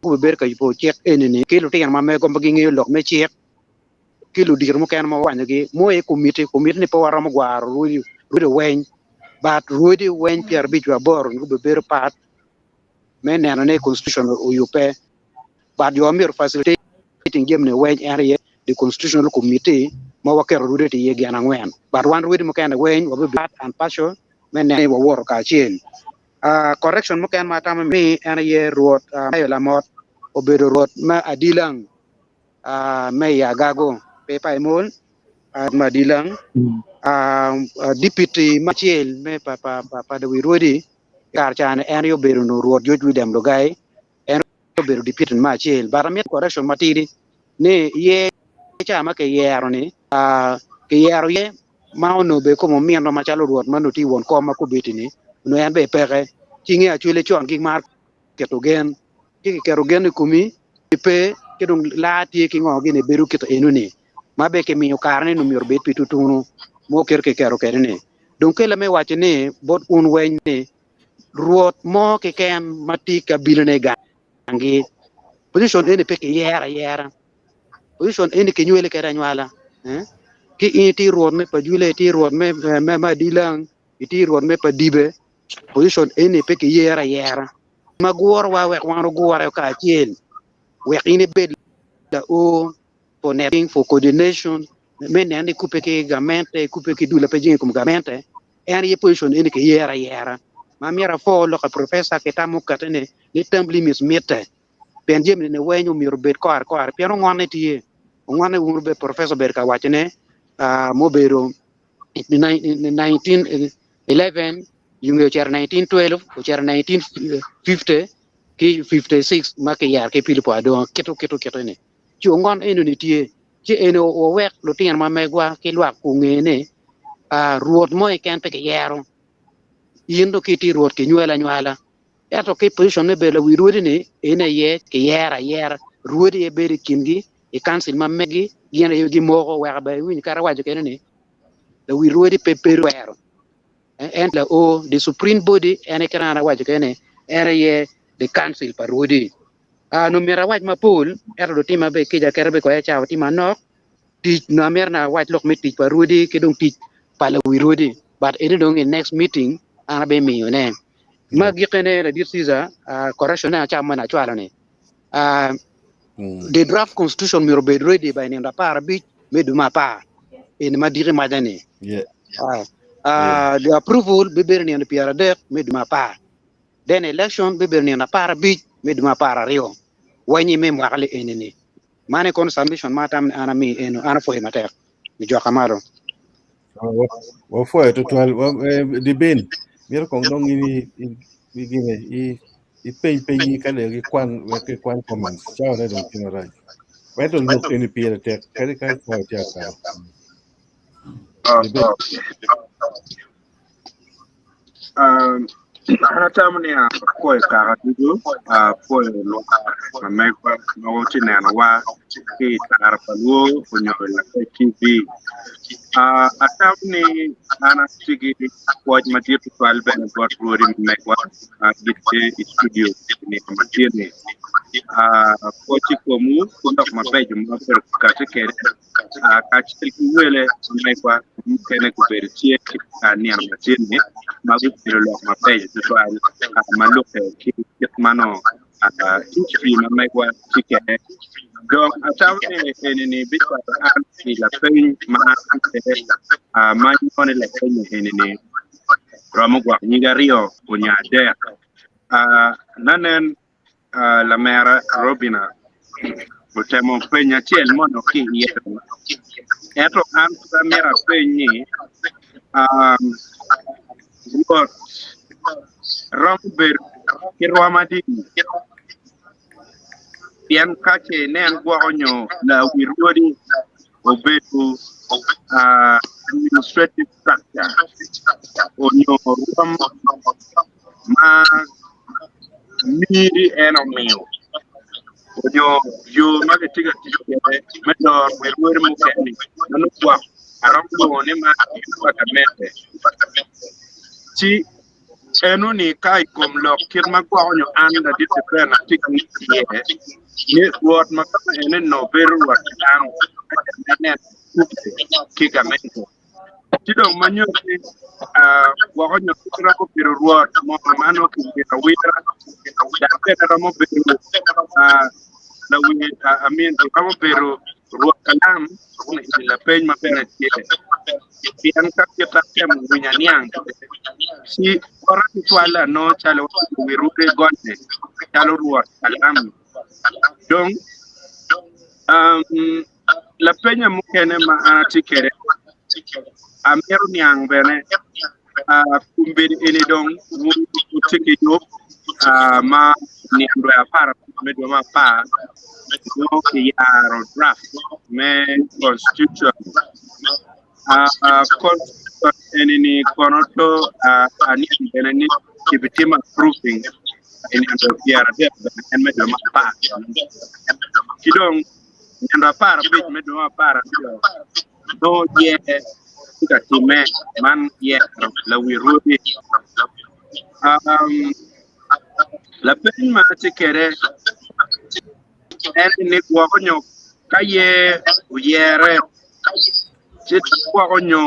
K: gubedo ka yubo cik eni-ni ki lutino ma mego ma gingeyo lok me cik ki ludito mukene ma wanyogi mo i komiti, komiti ni pe waromo gwaro rwodi weng but rwodi weng 58 ni gubedo part me neno ni constitution oyubbe but jo ma myero facilitating jami ni weng en aye the constitutional committee ma waketo rwodi tye iye gin angwen but wan rwodi mukene weng wabedo part and parcel me neno ni wawoto kacel. Correction mukene ma atamo ni en aye Rwot Mayo Lamot obedo Rwot me Adilang me i Agago pe pa Emol me Adilang. Deputy ma acel me pa Lawi Rwodi kare ca ni en aye obedo nongo Rwot George William Lugai en obedo deputy me acel but amito correction matidi ni ye ca ma kiyero ni kiyero ye ma onongo bene kome omino macalo Rwot ma onongo tye i won kom ma kobeddi-ni, onongo en bene peke. Ci inge acwele con gimaro keto gen, ci kiketo gen i komi, pe, ci dong laa tye ki ngo gini bedo kit eno-ni, ma bene kimiyo kare ni onongo myero obed pi tutunu mo kit kiketo kwede-ni. Dong kela me waco ni bot un weng ni, Rwot mo keken ma tye ka bilone gangi, position eni pe kiyero ayera. Position eni kinywele kede anywala ki in itye rwot me pajule itye rwot me me adilang itye rwot me padibe position eni pe kiyero ayera ma gurowa wek wan ogure kacel wek in ibed lao for networking for coordination me neno ni ikubbe ki gamente ikubbe ki dul ma pe jenge i kom gamente en aye position eni kiyero ayera ma myero apwo lok pa professor ki tam mukete ni ni term limits mitte. Pien jami ni weny omyero obed kore kore pien ongonne tye ongonne wun be professor obedo ka wacone mubedo 1911 yunge ocito 1912 ocito 1950 ki 56 ma kiyero ki Pilipo Adonga kito kito kito ni ci ongon eno ni tye ci eno wawek lutino ma megwa ki lwak onge ni rwot mo keken pe kiyero in dong ki itye rwot kinywali anywala. Ento ki i pocicon me bedo lawi rwodi-ni, en aye kiyero ayera. Rwodi aye bedo i kingi i kancil ma megi. Gin aye gimoko weko bene iwinyo kadi awaco kene ni lawi rwodi pe pe twero. En la o the supreme body en aye kit ma an awaco kene ni en aye the council pa rwodi. Nongo myero awac mapol ento dong tima bene kica kite bene koya cawa tye manok tic nongo amito ni awac lok me tic pa rwodi ki dong tic pa lawi rwodi but eni dong i next meeting an abimiyo ne. Ma agikine ladit Caesar correction ne acamo ma acwalo ni the draft constitution myero obed ready by nino 15 me dwe me apar eni ma diki maca ni. The approval bibedo nino 30 me dwe me apar then election bibedo nino 15 me dwe me 12 wanyi me mwaka li eni ni. Man aye kono submission ma atamo ni an ami eno an apwoyo matek nijoka malo.
A: Wapwoyo tutwal Dibin myero kong dong in i gine i ipeny peny ka dong ikwan wek ikwan comments cawa ne dong tye marac ento lok eni pire tek kadi ka cawa tye akato. Dibin.
L: An atamo ni apwoyo kaka ducu, apwoyo lwak ma megwa ma gitye ka nenowa ki i tara pa lwo nyo i Lakec TV. Atamo ni an atye ki pwoc madit tutwal bene bot rwodi ma megwa ma gitye i studio i nino ma tye-ni. Pwoc i komwu ki lok mabeco ma wubedo ka kati kwede. Kacel ki wele megwa mukene gubedo tye i nino matin-ni ma gukelo lok mabeco tutwal ma lubbe ki kit ma nongo history ma megwa tye kwede. Dong atamo ni eni-ni bicwalo an i lapeny ma an kwede ma nongo ni lapeny eni-ni romo gwok nyige aryo nyo adek. Nanen lamera Robina otemo penyo acel mono ki iye ento an pud amito apeny ni Rwot romo bedo ki rwom adi? Pien ka ce inen gwoko nyo lawi rwodi obedo administrative structure onyo rwom ma miri en omiyo onyo yo ma kitye ka tic kwede me doro wi rwodi mukene ma nongo gwok aromo lwongo ni man pa gamente ci eno-ni ka i kom lok kit ma gwoko nyo an ladit Ben atye ka ngec iye ni rwot ma kama ene no bedo rwot pa dano ka ce me neno kubbe ki gamente. Ci dong ma nyuto ni gwoko nyo pe romo bedo rwot mo ma nongo kiwiro awira dok bene romo bedo lawir I mean romo bedo rwot kalam i lapeny ma bene tye pien ka kit atemo winyo aniang kwede ci bota tutwalle anongo calo wirude gonye calo rwot kalam dong Lapenya mukene ma an atye kwede, amito niang bene kombeddi eni dong wun wutye ki yub ma niang dwe 15 me dwe me apar nongo kiyaro draft me constitution. Constitution eni-ni kono do aniang bene ni kibitimo approving i nino 30 bene en me dwe me apar ki dong nino 15 me dwe me 12 nongo yer tye ka timme man yero lawi rwodi. Lapeny ma atye kwede en ni gwoko nyo ka yer oyere ci gwoko nyo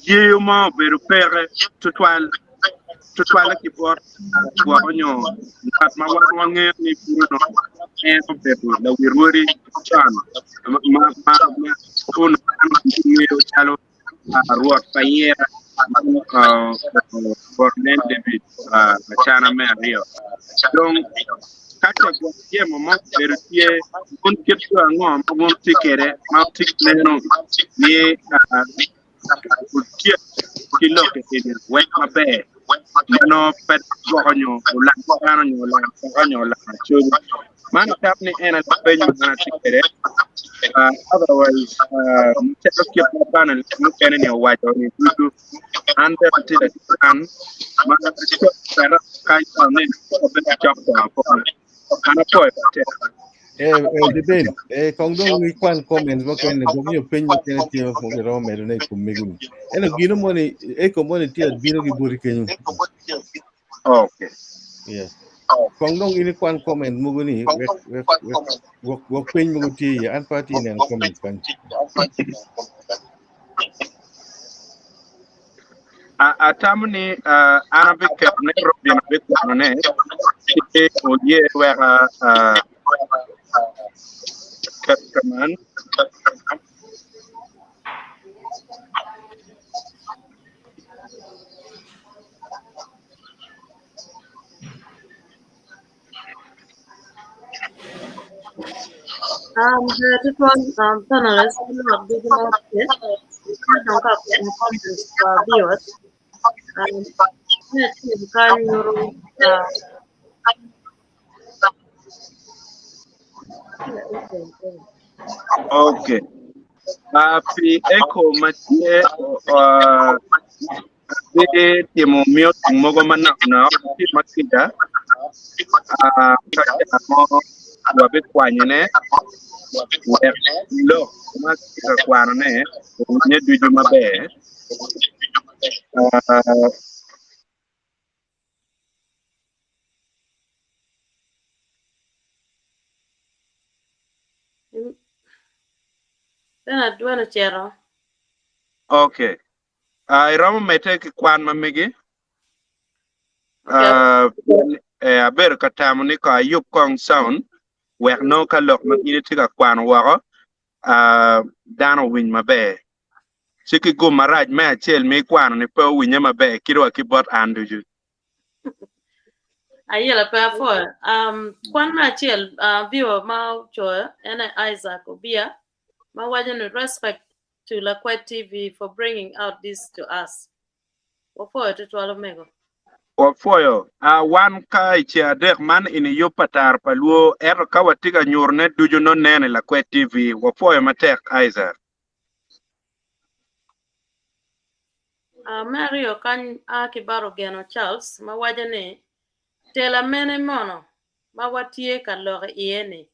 L: Yeyo mo obedo peke tutwal, tutwalle ki bot gwoko nyo ngat ma wan wangeyo ni pud onongo en obedo lawi rwodi con ma onongo dano ngeyo calo rwot pa yera rwot nen David Acana me aryo. Dong ka ce gwok jemo mo obedo tye, wun kit yo ango ma wun wutye kwede ma wutye ka neno ni wutyek ki lok eni wek maber ma nongo pe gwoko nyo olak dano nyo olak kaka nyo olak acogo? Man atamo ni en aye lapeny ma an atye kwede. Otherwise, macalo kit ma panel mukene-ni owaco-ni ducu, An bene atye lacan ma kany ni abedo cok to apoya. An apwoyo matek.
A: Eh, eh, deben, eh, kong dong ikwan comments mukene, gwok nyo peny mukene tye ma pud iromo medone i kom mego-ni. Ento gino moni, echo moni tye bino ki boti kenyo.
L: Okay.
A: Yeah. Kong dong in ikwan comment mogo ni wek wek wek gwok gwok peny mogo tye iye. An pe atye neno comments kany.
L: Atamo ni an abiketone Robin abikwanone ci oye weka ket kaman.
D: The different panelists lwak ducu ma tye ka dong ka kwano comments pa viewers me acel kany nyuto
L: Okay. Pi echo ma tye Abitimo muting mogo manoknok tye ma kica ka ca mo wabikwanyone wek lok ma kitye ka kwanone owinye ducu maber.
D: Bernard dwene ocito.
L: Okay. Iromo medde ki kwan ma megi?
D: Okay.
L: Eh, abedo ka tamo ni ko ayub kong sound wek nongo ka lok ma in itye ka kwano woko dano owiny maber. Ci ki gum marac me acel ma ikwano ni pe owinye maber kadi wa ki bot an ducu.
D: Ayela pe apwoyo. Kwan me acel viewer ma ocoyo en aye Isaac Obia ma waco ni respect to Lakwed TV for bringing out this to us. Wapwoyo tutwal omego.
L: Wapwoyo. Wan ka i ceng adek man ini yub pa Taro pa Luo ento ka watye ka nyurone ducu nongo nen i Lakwed TV. Wapwoyo matek Isaac.
D: Me aryo kany a ki bot Ogeno Charles ma waco ni tela mene mono ma watye ka lok iye ni?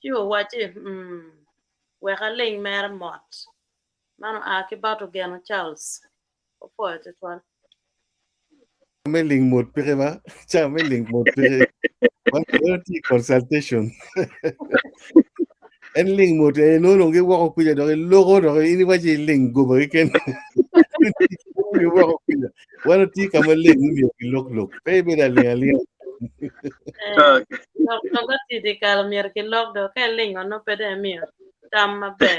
D: Ci owacci, Umm, wek aling mere mot. Man oa ki bot Ogeno Charles. Opwoyo twatwal.
A: Me ling mot peke ba? Ca me ling mot peke. Wan tye i consultation. En ling mot eh nongo dong giwoko kuca dok iloko dok in iwaco iling goba keken. Giwoko kuca. Wan watye ka maleng myero gilok lok. Pe ibedo aling alinga.
D: Eh, lok dong ka tye i kare myero kilok do ka ilingo nongo pe dong imiyo tam maber.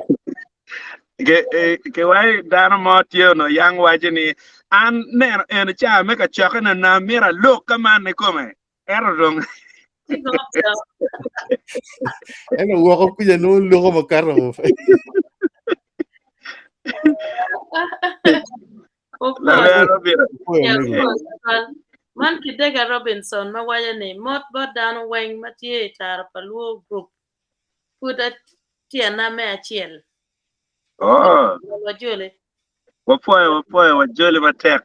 L: Ke eh, ke wai dano mo tye ono yang waco ni an neno en ca me kacokke na na myero alok ka man i kome ento dong
D: Ci go do.
A: En owoko kuca nongo loko makato.
D: Opwoyo.
L: lamero bino
A: Opwoyo
D: Yeah,
A: omego.
D: opwoyo twatwal. Man Kidega Robinson ma waco ni mot bot dano weng ma tye i tara pa Luo Group pud atyena me acel.
L: Oh,
D: Wajoli.
L: wapwoyo wapwoyo wajoli matek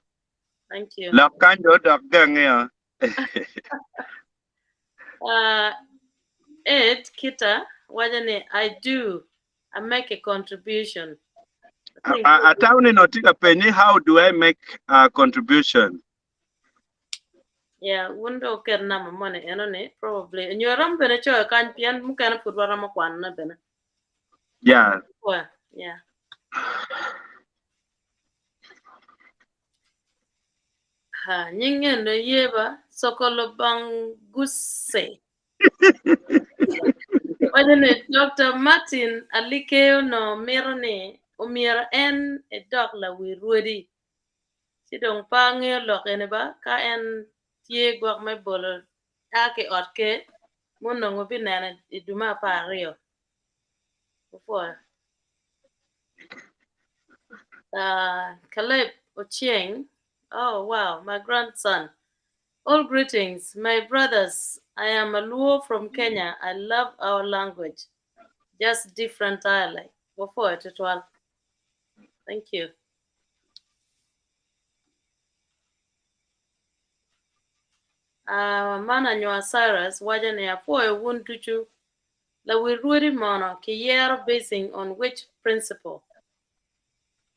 D: Thank you.
L: lok kany dong odok gangi o
D: Ed Kita waco ni I do I make a contribution. I think
L: Atamo ni nongo tye ka penye how do I make a contribution?
D: Yeah, wun dong wuket namba moni eno ni probably nyo iromo bene coyo kany pien mukene pud waromo kwanone bene.
L: Yeah.
D: Well, yeah. Ha, nying eno yeba Sokolo Banguse. Waco ni Dr. Martin Alike onongo mito ni omyero en edok lawi rwodi. Ci dong pe angeyo lok eni ba ka en tye gwok me bolo a ki i ot ker ma onongo binene i dwe me 12. Opwoyo. Caleb Ochieng, oh wow, my grandson. All greetings, my brothers. I am a Luo from Kenya. I love our language, just different dialect. Wapwoyo tutwal. Thank you. Uh, man anywa Cyrus waco ni apwoyo wun ducu. Lawil rwodi mono kiyero basing on which principle?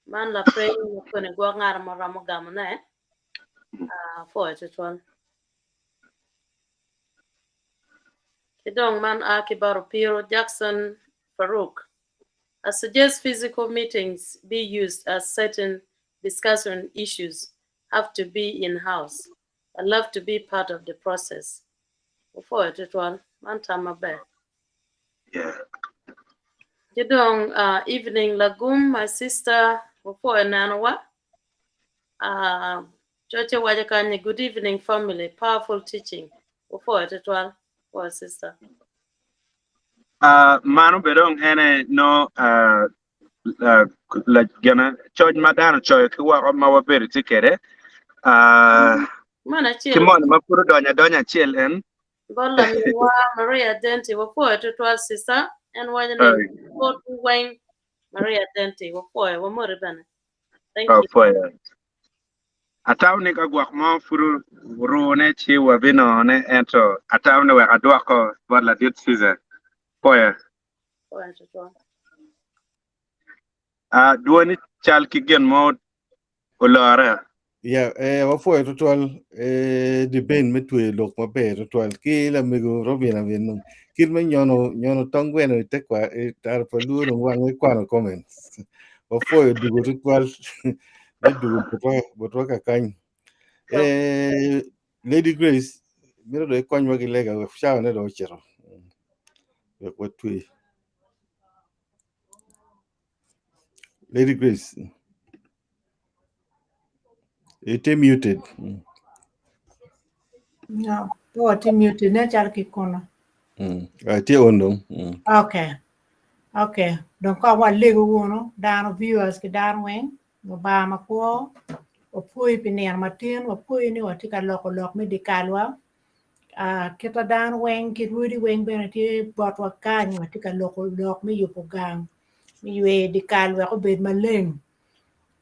D: Man lapeny ma koni gwok ngat mo romo gamone. Apwoyo tutwal. Ki dong man a ki bot Opiro Jackson Farouk. I suggest physical meetings be used as certain discussion issues have to be in-house. I love to be part of the process. Opwoyo tutwal. Man tam maber.
L: Yeah.
D: Ki dong uh, evening lagum my sister opwoyo nenowa. Uh, coce waco kany ni good evening family powerful teaching. Opwoyo tutwal. Opwoyo sister.
L: Uh, mano be dong ene no uh, uh, la, gina coc ma dano coyo ki woko ma wabedo tye kwede uh,
D: Man
L: ki
D: acel
L: moni ma pud odonyo adonya acel en
D: bot laminwa Maria Denti wapwoyo tutwal sister en waco ni
L: uh,
D: bot weng Maria Denti wapwoyo wamoti bene. Thank you.
L: opwoyo Atamo ni ka gwok mo pud orune ci wabinongone, ento atamo ni wek adwoko bot ladit Caesar. Pwoya.
D: Pwoyo tutwal.
L: Ah, dwoni cal ki gin mo olore.
A: Ya, eh, wapwoyo tutwal eh, debate me tweyo lok maber tutwal ki lamego Robin Abin nung kit me nyono nyono tong gweno i te kwa i tara pa luo dong wange kwano comments. Wapwoyo dugo tutwal me dugo botwa botwa kakany. Eh, Lady Grace, mito dong ikonywa ki lega wek cawa ne dong ocito. Wek watwe. Lady Grace. Ite muted.
G: No, po tye muted nen calo ki kuno.
A: Ah, tye on dong.
G: Okay. Okay. Dong ka walego wunu dano viewers ki dano weng Lubanga makwo wapwoyi pi nino matin wapwoyi ni watye ka loko lok me dye kalwa uh, kita dano weng ki rwodi weng bene tye botwa kany watye ka loko lok me yubo gang me yweyo dye kal wek obed maleng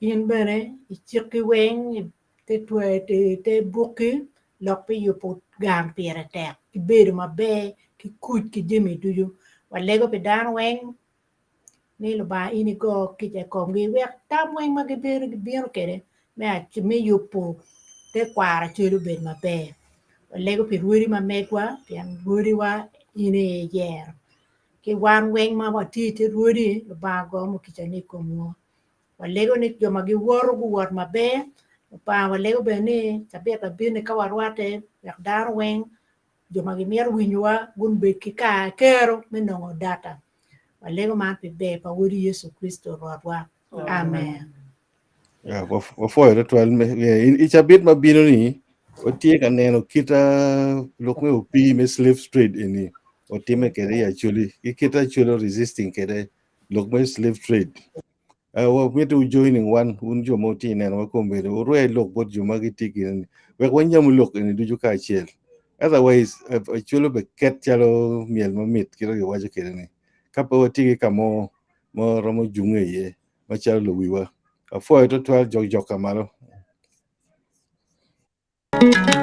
G: in bene icikki weng te twe te bukki lok pi yubo gang pire tek ki bedo maber ki kuc ki jami ducu walego pi dano weng ni Lubanga in igo kica i komgi wek tam weng ma gibedo gibino kwede me me yubo tekwaro acel obed maber. Walego pi rwodi ma megwa pien rwodiwa in aye iyero. Ki wan weng ma watye i te rwodi Lubanga go mukica ni i komwa. Walego ni jo ma giwoto guwot maber. Lubanga walego bene ni cabit abino ka warwatte wek dano weng jo ma gimito winyowa gun bed ki kare kero me nongo data. Walego man pi ber pa Wodi Yecu Kricito Rwotwa. Amen.
A: Yeah, wapwoyo tutwal me yeah, i cabit ma bino ni watye ka neno kita lok me opii me slave trade eni otime kede i Acholi ki kita Acholi resisting kede lok me slave trade. Uh, wamito joining wan un jo ma wutye neno wa kombeddi wurwe lok bot jo ma gitye gine ni wek wanyamu lok eni ducu kacel. Otherwise Acholi be ket calo myel mamit kit ma giwaco kede ni ka pe watye ki ka mo ma romo junge iye macalo luwiwa. Apwoyo tutwal jok jok ka malo.
M: Bella